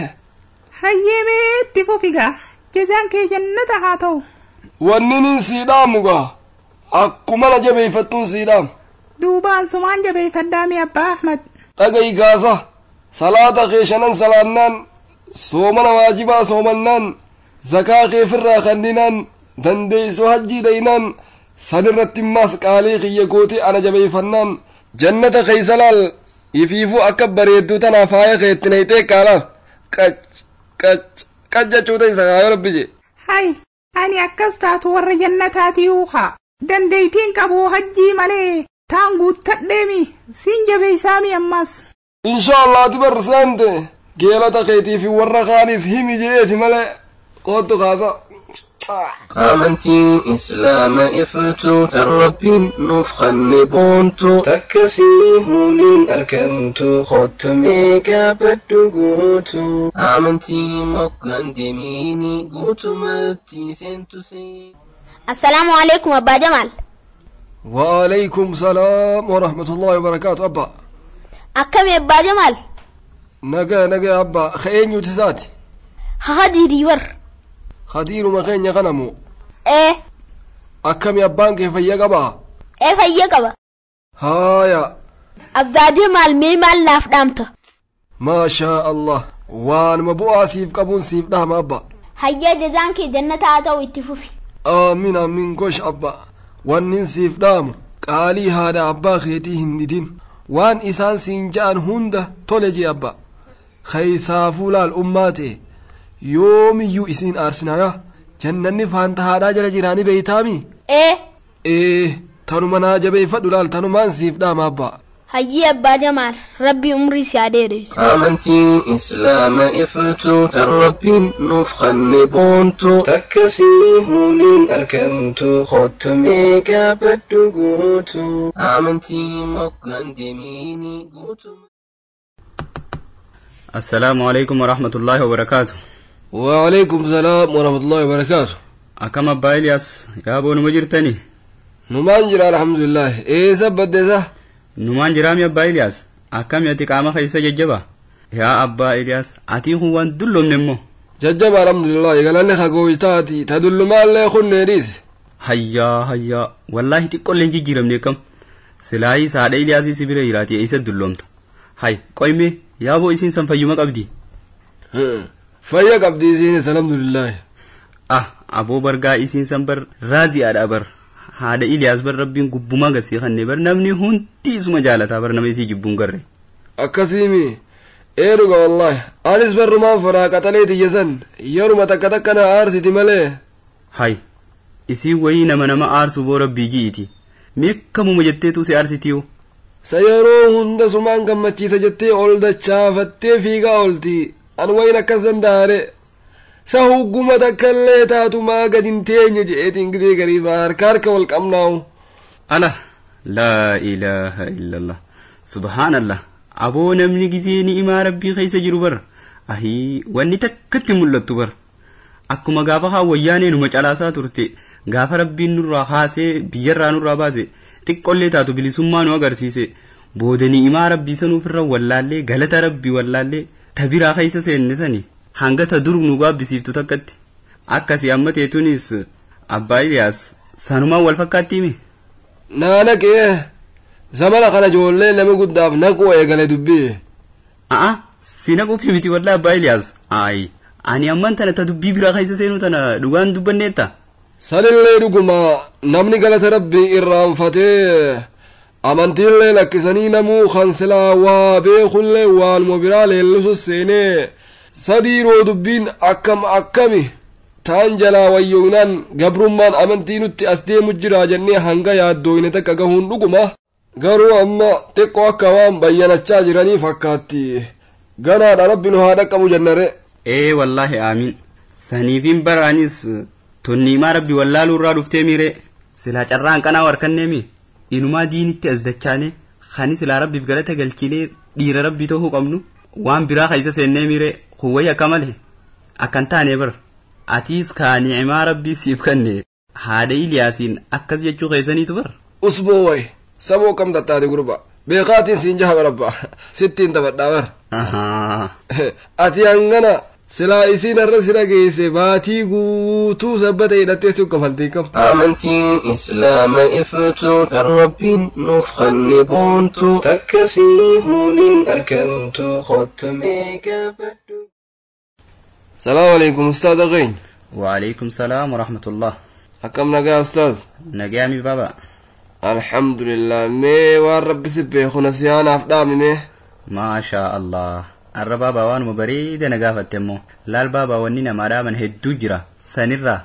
Hayyee itti fufigaa jazaan kee jannata haa ta'u. Wanni nin sii dhaamu gaa akkuma na jabeeffattuun sii dhaamu. Duubaan sumaan jabeeffadhaami abbaa Ahmad. Dhaga'i gaasa salaata kee shanan salaannaan soomana waajibaa soomannaan zakaa kee firraa kenninaan dandeessoo hajjii dhayinaan sanirratti immaas qaalii kiyya gootee ana jabeeffannaan jannata keessa laal. Ifiifuu akka bareedduu tanaaf faaya keetti nayitee kaalaal qac qac qac jechuuta isa kaayoo rabbi jee. Hay ani akkas taatu warra jannataati yuukaa dandeettiin qabu hajjii malee taan guuttadheemi siin jabeessaami ammas. Inshaallah ati barsaante geelota keetii fi warra kaaniif himi je'eeti malee qoottu kaasa. Amantii Islaama iftuu tan Rabbiin nuuf kenne boontu. Takkasii huliin argamtu kottu gaabadhu guutu. Amantii moggaan deemiini guutumatti seentu seen. Assalaamu alaikum Abbaa Jamaal. وعليكم سلام ورحمة الله وبركاته أبا. Akkami Abbaa Jamaal? Nagaa nagaa Abbaa eenyu tisaati? Hadirii bar. Khadiiruma keenya kanamu. Ee. Akkami abbaan kee fayya qabaa? Ee fayya qaba. Haaya. Abbaa Jamaal mee maal naaf dhaamta? Maashaa Allah waanuma bu'aa siif qabuun siif dhaama abba. Hayya jazaan kee jannata haa ta'u itti fufi. Aamin aamin gosh abba. Wannin siif dhaamu qaalii haadha abbaa keetii hin didin. Waan isaan siin ja'an hunda tole jee abba. Keessaafuu laal ummaa ta'e. Yoomiyyuu isiin aarsinaayaa jannanni faanta haadhaa jala jiraanii beeytaami? Ee. Ee tanuma naa jabeeffadhu laal tanumaan siif dhaama abbaa. Hayyee Abbaa Jamaal rabbi umrii si haa dheeressu. Amantii Islaama iftuu tan Rabbiin nuuf kenne boontu. Takkasii huliin argamtu kottu gaabadhu guutu. Amantii moggaan deemiini guutuma. Assalaamu alaikum warahmatullahi wabarakaatu. وعليكم السلام ورحمة الله وبركاته. Akkam Abbaa Iliyaas yaaboo numa jirtani? Numaan jira alhamdulillah. Eessa baddeessa? Numaan jiraami Abbaa Iliyaas. Akkami ati qaama keessa jajjaba? Yaa Abbaa Iliyaas ati kun waan dulloomne immoo. Jajjaba alhamdulillah galanni hagooytaati ta dullumaallee kunneenis. Hayyaa hayyaa wallaahi xiqqoollee hin jijjiiramne kam. Silaayii saadha Iliyaasii si bira jiraati eessa dulloomta? Hay qoyme yaaboo isiin san fayyuma qabdi. Fayya qabdi isiinis alhamdulillah. Ah aboo bargaa isiin san bar raazi'aadha bar. Haadha Iliyaas bar rabbiin gubbumaa gasii kannee bar namni hundi isuma jaalataa bar nama isii jibbuun garre. Akkasiimi ee dhuga wallaahi anis barrumaan fadhaa qaxalee tiyya san yeruma takka takka na aarsiti malee. Hay isii wayii nama nama aarsu boo rabbii ji'iti. Meekamuma jetteetu si aarsitiyoo. Sa yeroo hunda sumaan gammachiisa jettee ol dachaafattee fiigaa oolti. An wayin akkas danda'are. Sa hugguma takkallee taatu maa gad hin teenye je'eetiin gidee gariifa harka harka wal qabnaa'u. Ala laa ilaaha illallah subhaanallah aboo namni gizee ni'imaa rabbii keessa jiru bar ahii wanni takkatti mul'attu bar akkuma gaafa hawwayyaanee numa calaasaa turte gaafa rabbiin nurraa haasee biyyarraa nurraa baase xiqqollee taatu bilisummaa nu agarsiise booda ni'imaa rabbii sanuufirra wallaallee galata rabbii wallaallee tabiraa keessa seenne sani hanga ta dur nu gaabbisiiftu takkatti akkasii amma teetuunis Abbaa Iliyaas sanumaan wal fakkaattiimi. Naanaqee zamana kana ijoollee nama guddaaf naquu eegale dubbii. A'a Sinaquuf miti wallaahi abbaa Iliyaas. Ayi ani amman tana ta dubbii biraa keessa seenuu tana dhugaan dubbanneetta. Sanillee dhuguma namni galata rabbii irraanfatee amantiillee lakkisanii namuu kan silaa waa beekullee waanuma biraa leellisu seenee sadiiroo dubbiin akkam akkami taan jalaa wayyoonaan gabrummaan amantii nutti as deemu jira jennee hanga yaaddooyne takka gahuun dhuguma garuu amma xiqqoo akka waan bayyanachaa jiranii fakkaatti ganaadha rabbi nu haa dhaqqabu jennare. Ee wallaahi aamiin saniifiin baraanis tunniimaa rabbi wallaaluu irraa dhuftee miire silaa carraan qanaa warkanneemi inumaa diinitti as dachaane kani silaa rabbiif galata galchilee dhiira rabbii ta'uu qabnu waan biraa keessa seennee miire kuwwayya akka malee akkan taane bar atiis kaa ni'imaa rabbii siif kenne haadha Iliyaasiin akkas jechuu keessaniitu bar. Usboo way saboo kam tattaate gurba beekaatiin siin jaha barabba sittiin taphadhaa bar. Ati hangana silaa isiin har'a sira geesse baatii guutuu sabbata hidhattee si ukkafaltii kam. Amantiin Islaama iftuu kan Rabbiin nuuf kenne boontu takkasii huuniin argamtu kottamee gabbadhu. Salaamu alaikum ustaaz Aqeen. Waalaikum salaam wa rahmatullah. Akkam nagaa ustaaz? Nagaa mi baba. Alhamdulillah mee waan rabbi si beeku nasihaanaaf dhaami mee. Maashaa Allah. Arra baabaa waanuma bareeda na gaafatte immoo laal baabaa wanni namaa dhaaman hedduu jira sanirraa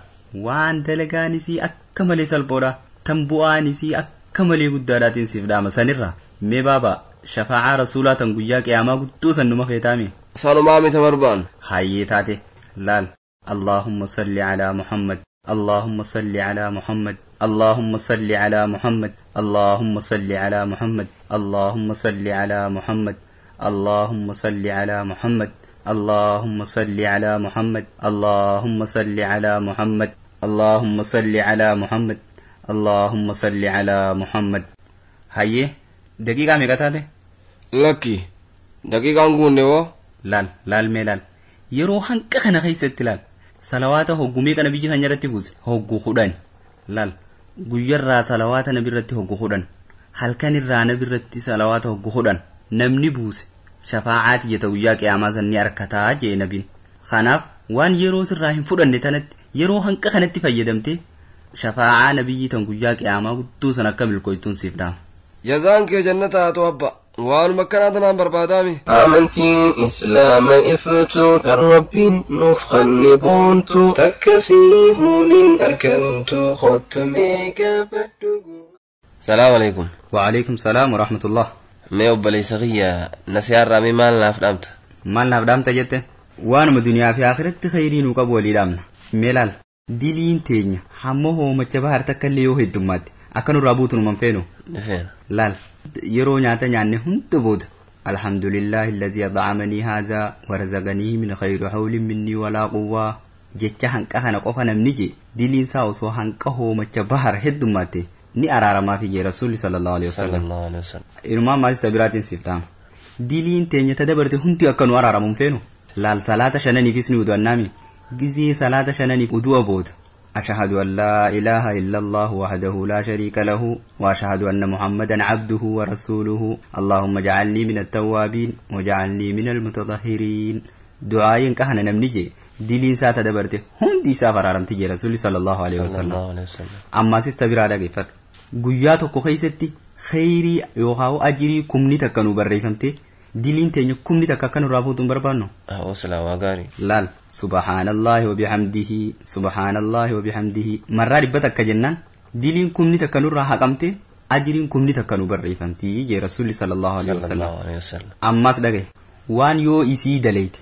waan dalagaan isii akka malee salphoodha tan bu'aan isii akka malee guddaadhaatiin siif dhaama sanirraa mee baabaa shafaa'aa rasuulaa tan guyyaa qiyaamaa guddoo san numa feetaami. Sanumaa mita barbaan. Hayyee taate laal Allahumma salli alaa Muhammad Allahumma salli alaa Muhammad اللهم صل على محمد اللهم صل على محمد اللهم صل على محمد اللهم صل على محمد اللهم صل على محمد اللهم صل على محمد اللهم صل على محمد اللهم صل على محمد. هاي دقيقة ميقاتاتي لكي دقيقة نقول نيو لال لال ميلال يرو هنك خنا خيست لال صلواته هقومي كان بيجي خنجرتي بوز هقو خدان لال guyyaarraa salawaata nabirratti hoggu kudhan halkanirraa nabirratti salawaata hoggu kudhan namni buuse shafaa'aa tiyyata guyyaa qiyaamaa san ni arkataa jee nabiin. Kanaaf waan yeroo sirraa hin fudhanne tanatti yeroo hanqa kanatti fayyadamte shafaa'aa nabiyyii tan guyyaa qiyaamaa guddoo san akka milkooytuun siif dhaama. Jazaan kee jannata haa ta'u abba waanuma akkanaa tanaan barbaadaami. Amantiin Islaama iftuu kan Rabbiin nuuf kenne boontu takkasii huuniin argamtu kottamee gabbadhu. Salaamu alaikum. Waalaikum salaam wa rahmatullah. Mee obboleessa kiyya nasihaarraa mee maal naaf dhaamta? Maal naaf dhaamta jette? Waanuma duniyaa fi akhiratti khayrii nuu qabu walii dhaamna. Mee laal diliin teenya hamma hoomacha bahar takka illee yoo heddummaatti akka nurraa buutu numan feenu. Ni feena. Laal yeroo nyaata nyaanne hunda booda alhamdulillahi allazii at'amanii haadhaa warazaqanii min khayri hawlin minnii walaa quwwaa jecha hanqa kana qofa namni jee diliin isaa osoo hanqa hoomacha bahar heddummaatti ni araaramaaf jee rasuulli sallallahu alaihi wasallam. Inumaa maalis biraatiin siif dhaama. Diliin teenya ta dabarte hundi akka nu araaramuun feenu. Laal salaata shananiifis ni udu'annaami. Gizee salaata shananiif udu'a booda. أشهد أن لا إله إلا الله وحده لا شريك له وأشهد أن محمدا عبده ورسوله اللهم اجعلني من التوابين واجعلني من المتطهرين. دعاء كهنا نمنجي دلين ساعة دبرته هندي سافر عرمتي رسول صلى الله عليه وسلم. أما سيستبرا دقيفر guyyaa tokko keessatti khayrii yookaan ajirii kumni takka nu barreeffamte diliin teenya kumni takka akka nurraa fuutu hin barbaannu. Silaa waa gaarii. Laal subhaanallaahi wa bihamdihi subhaanallaahi wa bihamdihi marraa 100 takka jennaan diliin kumni takka nurraa haqamte ajiriin kumni takka nu barreeffamti jee rasuulli sallallahu alaihi wasallam. Ammas dhagaye waan yoo isii daleeyte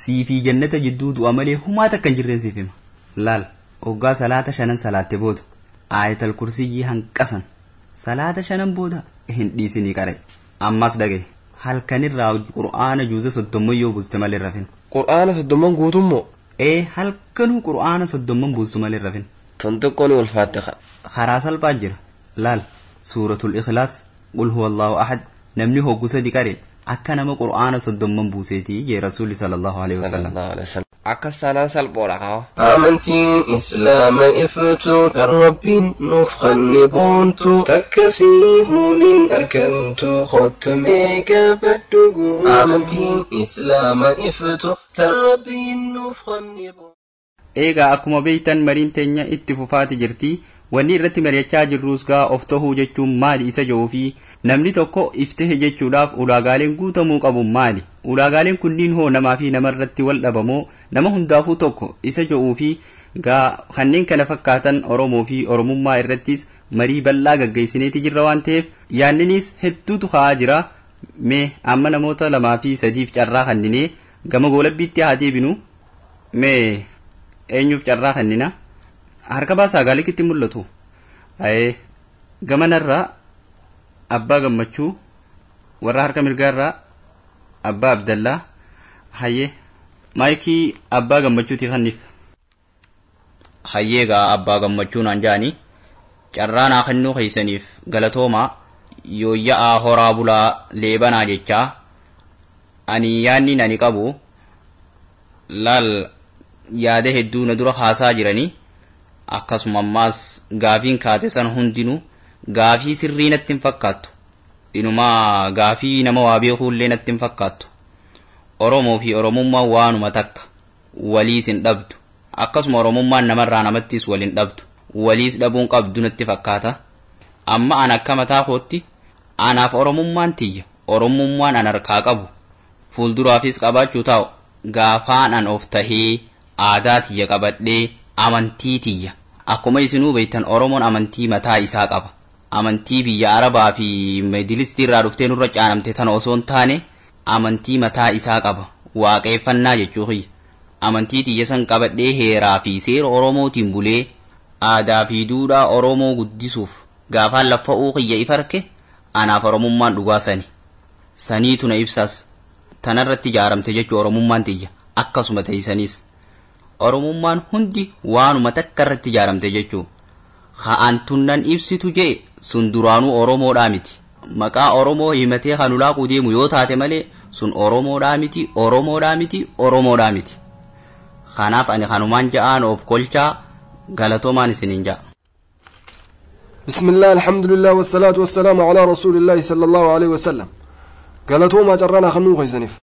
siifii jannata jidduu du'a malee humaa takka hin jirreen siif hima. Laal hoggaa salaata shanan salaatte booda aayatal kursiyyii hanqasan salaata shanan booda hin dhiisinii qare. Ammas dhagaye halkanirraa qur'aana juuza 30 yoo buuste malee rafin. Qur'aana 30 guutummoo? Ee halkanuu qur'aana 30 buustu malee rafin. Tun xiqqoo ni ulfaatte karaa salphaa jira. Laal suuratul ikhlaas qul huwa allahu ahad namni hoggu sadi qare akka nama qur'aana 30 buuseetii jee rasuulli sallallahu alaihi wasallam. Akkas taanaan salphoodha kaa. Amantiin Islaama iftu kan Rabbiin nuuf kenne boontu takkasii huuniin argamtu kottu mee gaafadhu guutu. Amantiin Islaama iftu tan Rabbiin nuuf kenne boontu. Eegaa akkuma beektan mariin teenya itti fufaati jirti. Wanni irratti mari'achaa jirrus gaa of tahuu jechuun maali isa jedhuu fi namni tokko if tahe jechuudhaaf ulaagaaleen guutamuu qabu maali? Ulaagaaleen kunniin hoo namaa fi namarratti wal dhabamoo nama hundaafuu tokko isa jedhuu fi gaa kanneen kana fakkaatan Oromoo fi Oromummaa irrattis marii bal'aa gaggeessineeti jirra waan ta'eef yaanninis hedduutu ka'aa jira. Mee amma namoota 2 fi 3 carraa kenninee gama goolabbiitti haa deebinu. Mee eenyuuf carraa kennina? Harka baasaa gaalikitti mul'atu. Ayee gamanarraa abbaa gammachuu, warra harka mirgaarraa abbaa Abdallaa. Hayyee maayikii abbaa gammachuuti kenniif. Hayyee gaa abbaa gammachuu naan jaani carraa naa kennuu keessaniif galatoomaa yooyya'aa horaa bulaa leebanaa jechaa ani yaanni ani qabu laal yaada hedduu na dura haasaa jiranii akkasuma ammaas gaafiin kaate san hundinuu gaafii sirrii natti hin fakkaattu. Inumaa gaafii nama waa beekuullee natti hin fakkaattu. Oromoo fi Oromummaan waanuma takka waliis hin dhabdu. Akkasuma Oromummaan namarraa namattis wal hin dhabdu. Waliis dhabuun qabdu natti fakkaata. Amma an akka mataa kootti anaaf Oromummaan tiyya. Oromummaan an harkaa qabu. Fuulduraafis qabaachuu taa'u gaafaan an of tahee aadaa tiyya qabadhee amantii tiyya. Akkuma isinuu beektan Oromoon amantii mataa isaa qaba. Amantii biyya Arabaa fi Midilistii irraa dhuftee nurra caanamte tana osoo hin taane amantii mataa isaa qaba. Waaqeffannaa jechuu kiyya. Amantii tiyya san qabadhee heeraa fi seera Oromootiin bulee aadaa fi duudhaa Oromoo guddisuuf gaafaan laffa'uu kiyya if arke anaaf Oromummaan dhugaa sani. Saniitu na ibsas. Tanarratti ijaaramte jechuu Oromummaan tiyya. Akkasuma teessanis. Oromummaan hundi waanuma takka irratti ijaaramte jechuu. Ha'aan tunnan ibsitu jee sun duraanuu Oromoodhaa miti. Maqaa Oromoo himatee kan ulaaquu deemu yoo taate malee sun Oromoodhaa miti, Oromoodhaa miti, Oromoodhaa miti. Kanaaf ani kanumaan ja'aan of kolchaa galatoomaan isiniin ja'a. Bismillah, alhamdulillah, wassalaatu wassalaamu alaa rasuulillahi sallallahu alaihi wasallam. Galatoomaa carraa kennuu keessaniif.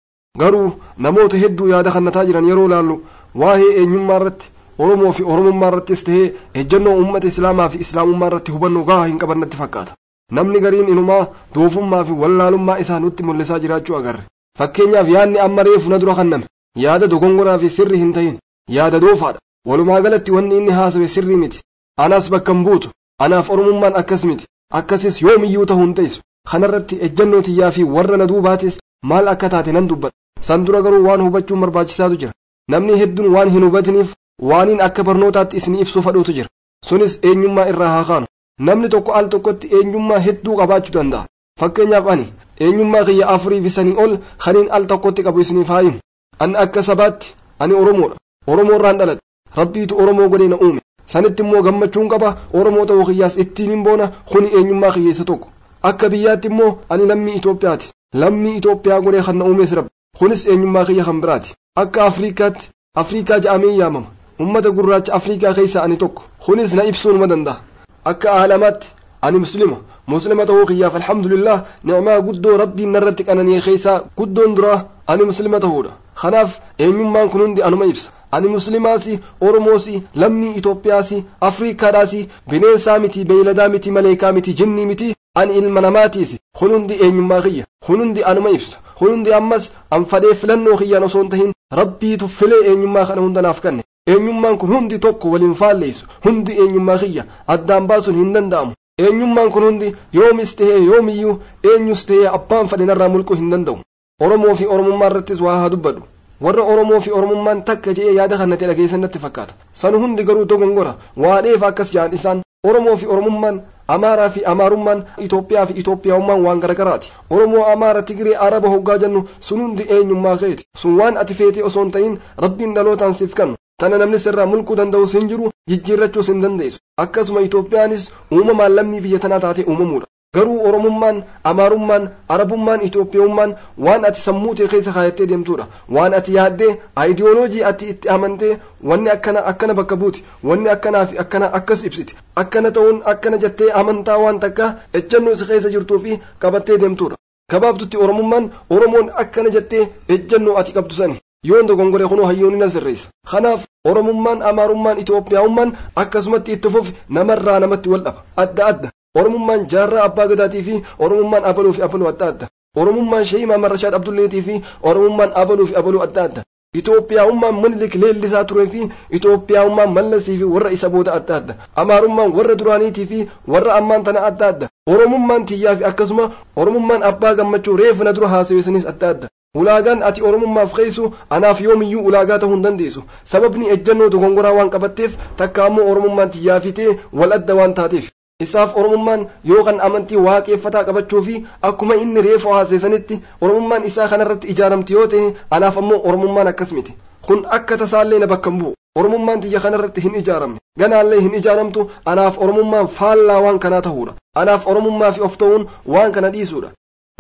Garuu namoota hedduu yaada kennataa jiran yeroo laallu waa'ee eenyummaa irratti Oromoo fi Oromummaa irrattis ta'ee ejjennoo uummata Islaamaa fi Islaamummaa irratti hubannoo gahaa hin qaban natti fakkaata. Namni gariin inumaa doofummaa fi wallaalummaa isaa nutti mul'isaa jiraachuu agarre. Fakkeenyaaf yaadni amma reefu na dura kenname yaada dogongoraa fi sirri hin ta'in yaada doofaadha. Walumaa galatti wanni inni haasawe sirrii miti. Anaas bakka hin buutu. Anaaf Oromummaan akkas miti. Akkasis yoomiyyuu ta'uu hin ta'isu. Kanarratti ejjennoo tiyyaa fi warra na duubaatis maal akka taate nan dubbadha. San dura garuu waan hubachuun barbaachisaatu jira. Namni hedduun waan hin hubatiniif waaniin akka barnootaatti isin ibsuu fadhuutu jira. Sunis eenyummaa irraa haa kaanu. Namni tokko al tokkotti eenyummaa hedduu qabaachuu danda'a. Fakkeenyaaf ani eenyummaa kiyya 4 fi 5 ol kaniin al tokkotti qabu isiniif haa himu. Ani akka sabaatti ani Oromoodha. Oromoo irraan dhaladhe. Rabbiitu Oromoo godhee na uume. Sanitti immoo gammachuun qaba. Oromoo ta'uu kiyyaas ittiin hin boona. Kuni eenyummaa kiyya isa tokko. Akka biyyaatti immoo ani lammii Itoophiyaati. Lammii Itoophiyaa godhee kan na uumes Rabbi. Kunis eenyummaa kiyya kan biraati. Akka Afriikaatti Afriikaa jedhamee yaamama. Uummata gurraacha Afriikaa keessaa ani tokko. Kunis na ibsuu numa danda'a. Akka aalamaatti ani Muslima. Muslima ta'uu kiyyaaf alhamdulillah ni'maa guddoo Rabbiin narratti qanani'e keessaa guddoon duraa ani Muslima ta'uudha. Kanaaf eenyummaan kun hundi anuma ibsa. Ani Muslimaasi, Oromoosi, lammii Itoophiyaasi, Afriikaadhaasi, bineensaa miti, beeyladaa miti, maleekaa miti, jinnii miti, ani ilma namaatiisi. Kun hundi eenyummaa kiyya. Kun hundi anuma ibsa. Kun hundi ammas an fadhee filannoo kiyyaan osoo hin tahin Rabbiitu filee eenyummaa kana hunda naaf kenne. Eenyummaan kun hundi tokko waliin faalleessu. Hundi eenyummaa kiyya. Addaan baasuun hin danda'amu. Eenyummaan kun hundi yoomis ta'ee yoomiyyuu eenyus ta'ee abbaan fadhe narraa mulquu hin danda'u. Oromoo fi Oromummaa irrattis waa haa dubbadhu. Warra Oromoo fi Oromummaan takka jedhee yaada kana ta'e dhageessan natti fakkaata. San hundi garuu dogongora. Waa dheefa akkas jedhan isaan. Oromoo fi Oromummaan, Amaaraa fi Amaarummaan, Itoophiyaa fi Itoophiyaa'ummaan waan garagaraati. Oromoo, Amaara, Tigree, Araba hoggaa jennu sun hundi eenyummaa keeti. Sun waan ati feetee osoo hin ta'in Rabbiin dhalootaan siif kennu. Tana namni sirraa mulquu danda'us hin jiru, jijjiirrachuus hin dandeessu. Akkasuma Itoophiyaanis uumamaan lammii biyya tanaa taatee uumamuudha. Garuu Oromummaan, Amaarummaan, Arabummaan, Itoophiyaummaan waan ati sammuu tee keessa kaayattee deemtuudha. Waan ati yaaddee, aayidiyooloojii ati itti amantee, wanni akkana akkana bakka buuti, wanni akkanaa fi akkana akkas ibsiti, akkana ta'uun akkana jettee amantaa waan takka ejjennoo si keessa jirtuu fi qabattee deemtuudha. Gabaabdutti Oromummaan Oromoon akkana jettee ejjennoo ati qabdu sani. Yoon dogongore kunoo hayyoonni na sirreessa. Kanaaf Oromummaan, Amaarummaan, Itoophiyaummaan akkasumatti itti fufi namarraa namatti wal dhaba. Adda adda. Oromummaan jaarraa abbaa gadaatii fi Oromummaan abaluu fi abaluu adda adda. Oromummaan Sheehi Maamar Rashaad Abdulleetii fi Oromummaan abaluu fi abaluu adda adda. Itoophiyaummaan Minilik leellisaa turee fi Itoophiyaummaan Mallasii fi warra isa booda adda adda. Amaarummaan warra duraaniitii fi warra ammaan tana adda adda. Oromummaan tiyyaa fi akkasuma Oromummaan abbaa gammachuu reefu na dura haasaweessanis adda adda. Ulaagaan ati Oromummaaf keeysu anaaf yoomiyyuu ulaagaa ta'uu hin dandeessu. Sababni ejjennoo dogongoraa waan qabatteef, takka ammoo Oromummaan tiyyaa fi tee wal adda waan taateef. Isaaf Oromummaan yoo kan amantii waaqeffataa qabachuu fi akkuma inni reefu haaseessanitti Oromummaan isaa kanarratti ijaaramti yoo ta'e, anaaf ammoo Oromummaan akkas miti. Kun akka tasaallee na bakka hin bu'u. Oromummaan tiyya kanarratti hin ijaaramne. Ganaallee hin ijaaramtu. Anaaf Oromummaan faallaa waan kanaa ta'uudha. Anaaf Oromummaa fi of ta'uun waan kana dhiisuudha.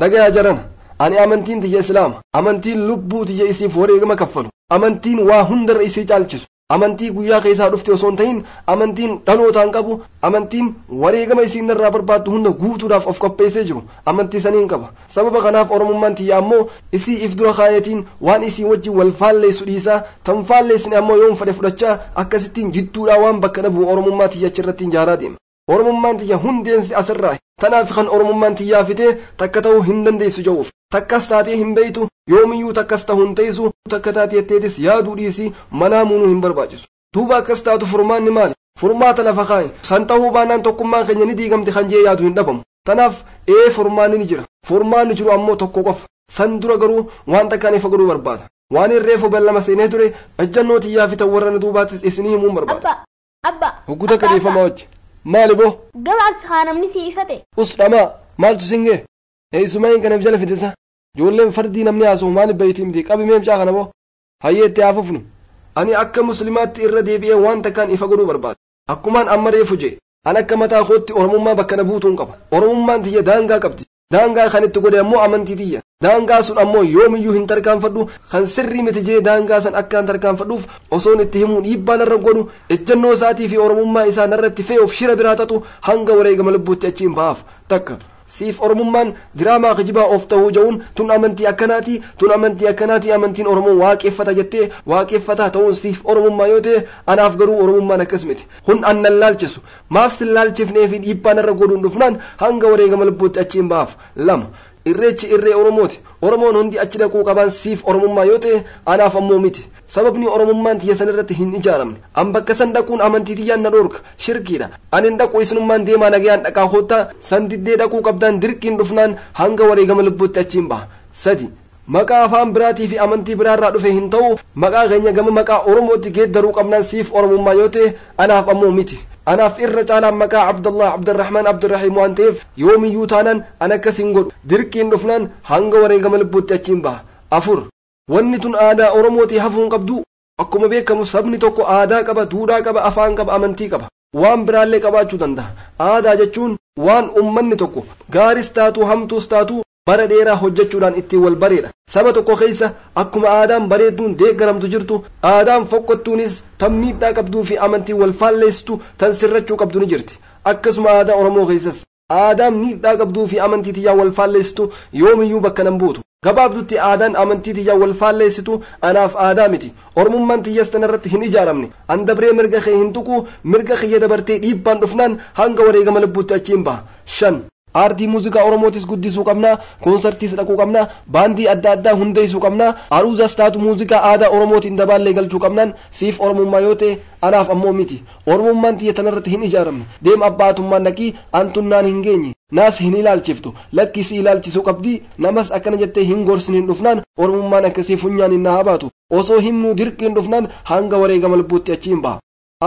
Nagayaa jarana. Ani amantiin tiyya Islaama. Amantiin lubbuu tiyya isiif wareegama kaffalu. Amantiin waa hundarra isii caalchisu. Amantii guyyaa keessaa dhufte osoo hin ta'in, amantiin dhalootaan qabu, amantiin wareegama isiin narraa barbaaddu hunda guutuudhaaf of qopheessee jiru, amantii saniin qaba. Sababa kanaaf Oromummaan tiyya ammoo isii if dura kaayetiin waan isii wajjin wal faalleessu dhiisaa, tan faalleessine ammoo yoon fedhe fudhachaa, akkasittiin jidduudhaa waan bakka dhabu Oromummaa tiyya achirratti ijaaraa deema. Oromummaan tiyya hundeensi asirraa. Tanaaf kan Oromummaan tiyyaa fitee takka ta'uu hin dandeessu jedhuuf. Takkas taatee hin beeytu, yoomiyyuu takkas ta'uu hin teessu, takka taatee jetteetis yaaduu dhiisii manaa muunuu hin barbaachisu. Duuba akkas taatu furmaanni maali? Furmaata lafa kaa'i. San ta'uu baannaan tokkummaan keenya ni diigamti kan jee yaadu hin dhabamu. Tanaaf ee furmaanni ni jira. Furmaanni jiru ammoo tokko qofa. San dura garuu waan takkaan ifa godhuu barbaada. Waan hin reefu ballama seenee ture ejjennoo tiyyaa fi tan warra na duubaattis isinii himuun barbaada. Abba, abba. Hogguu takka dhiifama wajji. Maali boo? Gabaabsi haa namni si ifate. Us dhamaa maaltu singee? Eessumaa kanaaf jala fidisa. Ijoolleen fardii namni haasa'u maaliif bayitii miti? Qabi mee mucaa kana boo? Hayyee itti haafufnu. Ani akka musliimaatti irra deebi'ee waan takkaan ifa godhuu barbaada. Akkumaan amma reefu jee. Ani akka mataa kootti Oromummaa bakka na buutuun qaba. Oromummaan tiyya daangaa qabdi. Daangaa kan itti godhe ammoo amantii tiyya. Daangaa sun ammoo yoomiyyuu hin tarkaanfadhu, kan sirrii miti jee daangaa san akkaan tarkaanfadhuuf osoon itti himuu dhiibbaa narra godhu, ejjennoo isaatii fi Oromummaa isaa narratti fe'uuf shira biraa xaxu hanga wareegama lubbuutti achiin bahaaf. Takka. Siif Oromummaan diraamaa kijibaa of ta'uu ja'uun tun amantii akkanaati, tun amantii akkanaati, amantiin Oromoo waaqeffata jettee waaqeffataa ta'uun siif Oromummaa yoo ta'e, anaaf garuu Oromummaan akkas miti. Kun annan laalchisu. Maaf sin laalchifnee fi dhiibbaa narra godhuun dhufnaan hanga wareegama lubbuutti achiin bahaaf. Lama. Irreechi irree Oromooti. Oromoon hundi achi dhaquu qaban siif Oromummaa yoo ta'e, anaaf ammoo miti. Sababni Oromummaan tiyya san irratti hin ijaaramne. An bakka san dhaquun amantii tiyyaan na dhorka. Shirkiidha. Ani hin dhaqu, isinummaan deemaa nagayaan dhaqaa koottaa. San diddee dhaquu qabdaan dirqiin dhufnaan hanga wareegama lubbuutti achiin baha. Sadi. Maqaa afaan biraatii fi amantii biraarraa dhufe hin ta'u, maqaa keenya gama maqaa Oromootti geeddaruu qabnaan siif Oromummaa yoo ta'e, anaaf ammoo miti. Anaaf irra caalaan maqaa Abdallah, Abdurrahman, Abdurrahiim waan ta'eef yoomiyyuu taanaan an akkas hin godhu. Dirqiin dhufnaan hanga wareegama lubbuutti achiin baha. Afur. Wanni tun aadaa Oromootii hafuu hin qabdu. Akkuma beekamu sabni tokko aadaa qaba, duudhaa qaba, afaan qaba, amantii qaba. Waan biraallee qabaachuu danda'a. Aadaa jechuun waan uummanni tokko gaaris taatu hamtuus taatu bara dheeraa hojjechuudhaan ittiin wal bareedha. Saba tokko keessa akkuma aadaan bareedduun deeggaramtu jirtu, aadaan fokkottuunis tan miidhaa qabduu fi amantii wal faalleessitu tan sirrachuu qabdu ni jirti. Akkasuma aadaa Oromoo keessas aadaan miidhaa qabduu fi amantii tiyyaan wal faalleessitu yoomiyyuu bakka nan buutu. Gabaabdutti aadaan amantii tiyyaan wal faalleessitu anaaf aadaa miti. Oromummaan tiyyas tanarratti hin ijaaramne. An dabree mirga kee hin tuqu, mirga kiyya dabartee dhiibbaan dhufnaan hanga wareegama lubbuutti achiin baha. Shan. Aartii muuziqaa Oromootis guddisuu qabna, koonsartiis dhaquu qabna, baandii adda addaa hundeessuu qabna, aruuzas taatu muuziqaa aadaa Oromootiin dabaallee galchuu qabnaan siif Oromummaa yoo ta'e anaaf ammoo miti. Oromummaan tiyya tanarratti hin ijaaramne. Deem abbaatummaan dhaqii antunnaan hin geenye. Naas hin ilaalchiftu. Lakki si ilaalchisuu qabdi, namas akkana jettee hin gorsin hin dhufnaan Oromummaan akkasii funyaan hin na habaatu. Osoo himnuu dirqiin dhufnaan hanga wareegama lubbuutti achiin baha.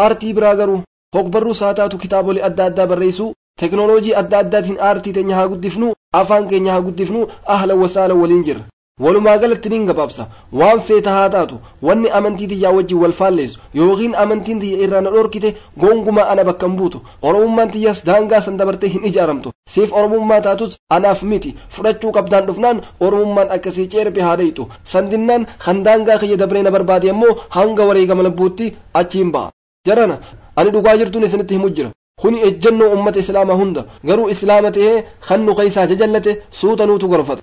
Aartii biraa garuu hogbarruus haa taatu kitaabolee adda addaa barreessuu, teknooloojii adda addaatiin aartii teenya haa guddifnu, afaan keenya haa guddifnu, ahla wasaala waliin jirra. Walumaa galatti niin gabaabsa waan feeta haa taatu wanni amantii tiyyaa wajjin wal faalleessu yookiin amantiin tiyya irraa na dhorkite gonkumaa ana bakka hin buutu. Oromummaan tiyyaas daangaa san dabartee hin ijaaramtu. Siif oromummaa taatus anaaf miti. Fudhachuu qabdaan dhufnaan oromummaan akkasii ceerbe haa dhayitu. Sandinnaan kan daangaa kiyya dabree na barbaade ammoo hanga wareegama lubbuutti achiin ba'a. Jarana ani dhugaa jirtuun isinitti himu jira. Kuni ejjennoo uummata islaamaa hunda garuu islaama ta'ee kan nu keessaa jajallate suuta nuutu gorfata.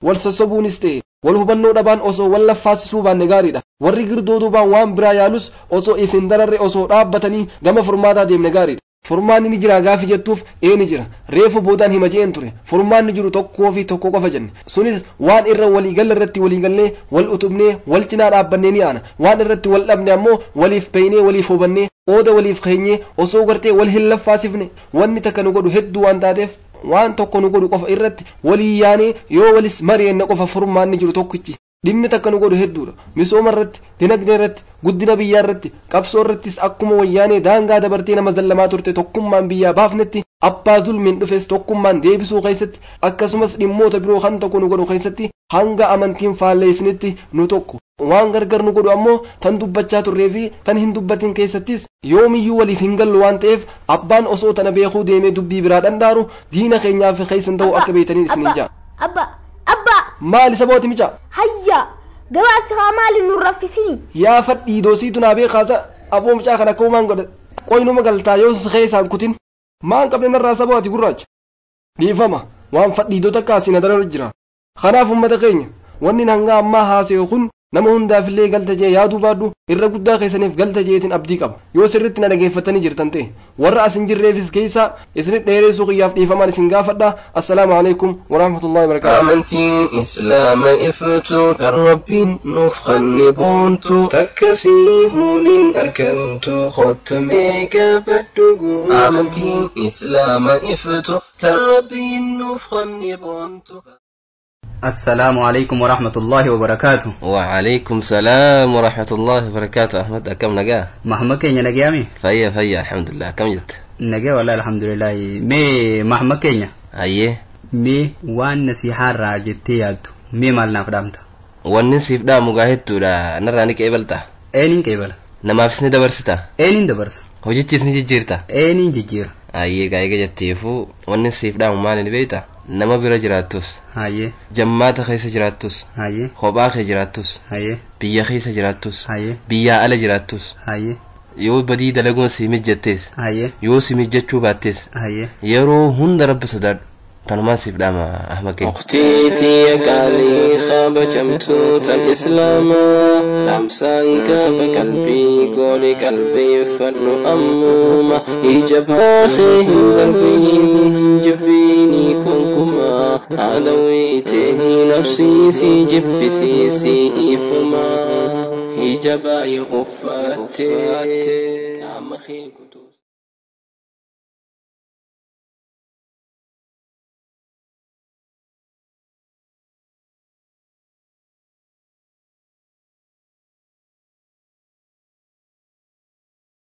Wal sossobuunis ta'e wal hubannoo dhabaan osoo wal laffaasisuu baanne gaariidha. Warri girdoo duubaan waan biraa yaalus osoo if hin dararre osoo dhaabbatanii gama furmaataa deemne gaariidha. Furmaanni ni jira gaafi jettuuf ee ni jira. Reefu boodaan hima je'een ture. Furmaanni jiru tokkoo fi tokko qofa jenne. Sunis waan irra waliigalla irratti waliigallee wal utubnee wal cinaa dhaabbannee ni aana. Waan irratti wal dhabne ammoo waliif beeynee waliif hubannee qooda waliif keenyee osoo gartee wal hin laffaasifne wanni takka nu godhu hedduu waan taateef waan tokko nu godhu qofa irratti walii yaanee yoo walis mari'anne qofa furmaanni jiru tokkichi. Dhimmi takka nu godhu hedduudha. Misooma irratti, dinagdee irratti, guddina biyyaa irratti, qabsoo irrattis akkuma wayyaanee daangaa dabartee nama zallamaa turte tokkummaan biyyaa baafnetti abbaa zulmiin dhufes tokkummaan deebisuu keessatti akkasumas dhimmoota biroo kan tokko nu godhu keessatti hanga amantiin faalleessinitti nu tokko. Waan gargar nu godhu ammoo tan dubbachaa turree fi tan hin dubbatin keessattis yoomiyyuu waliif hin gallu waan ta'eef abbaan osoo tana beekuu deemee dubbii biraa dhandaaru diina keenyaaf keessan ta'uu akka beektaniin isiniin ja'a. Abba! Abba! Maali sabooti mica? Hayya! Gabaabsi haa maali nu raffisini? Yaa fadhii doosiitu naa beekaasa aboo mucaa kana akka uumaan godha. Qoynuma galtaa yoo keessaan kutin. Maan qabne narraa sabooti gurraacha. Dhiifama waan fadhiidota kaasina daran jira. Kanaaf uummata keenya wanni hanga ammaa haasa'e kun nama hundaafillee galta jee yaaduu baadhu irra guddaa keessaniif galta jeetiin abdii qaba. Yoo sirriitti na dhageeffatanii jirtan ta'e warra as hin jirreefis keessaa isinit dheereessuu qiyyaaf dhiifamaan isin gaafadha. Assalaamu alaikum warahmatullahi wabarakaatuh. Amantiin islaama iftu kan rabbiin nuuf kenne boontu takkasii huuniin argamtu kottamee gaafadhu guutu. Amantiin islaama iftu tan rabbiin nuuf kenne boontu. السلام عليكم ورحمة الله وبركاته. وعليكم سلام ورحمة الله وبركاته. أحمد أكم نجا؟ محمد كينيا نجامي؟ فيا فيا الحمد لله. كم جت؟ نجا والله الحمد لله. مي محمد كينيا. أيه. مي وان نصيحة راجتي يادو مي مالنا فدامتا. وان نصيف دا مجاهدتو دا نراني كيبلتا. أينين كيبل؟ نما فيسني دبرستا. أينين دبرس؟ هوجتي سني جيرتا. أينين جير؟ أيه جاي جتيفو وان نصيف دا مالي بيتا. Nama bira jiraattus. Hayyee. Jammaata keessa jiraattus. Hayyee. Kophaa kee jiraattus. Hayyee. Biyya keessa jiraattus. Hayyee. Biyyaa ala jiraattus. Hayyee. Yoo badii dalaguun si mijjattees. Hayyee. Yoo si mijjachuu baattees. Hayyee. Yeroo hunda rabbi sodaadhu. Tanumaan siif dhaama Ahmad keenya. Ukhtiitii qaalii kabajamtuu tan islaamaa dhaamsaan qaba qalbii gooli qalbeeffadhu ammuma ija baasee hin darbiin hin jibbiinii kunkumaa haadhawiitee nafsiisii jibbisiisii ifumaa ija baay'ee uffattee qaama kee.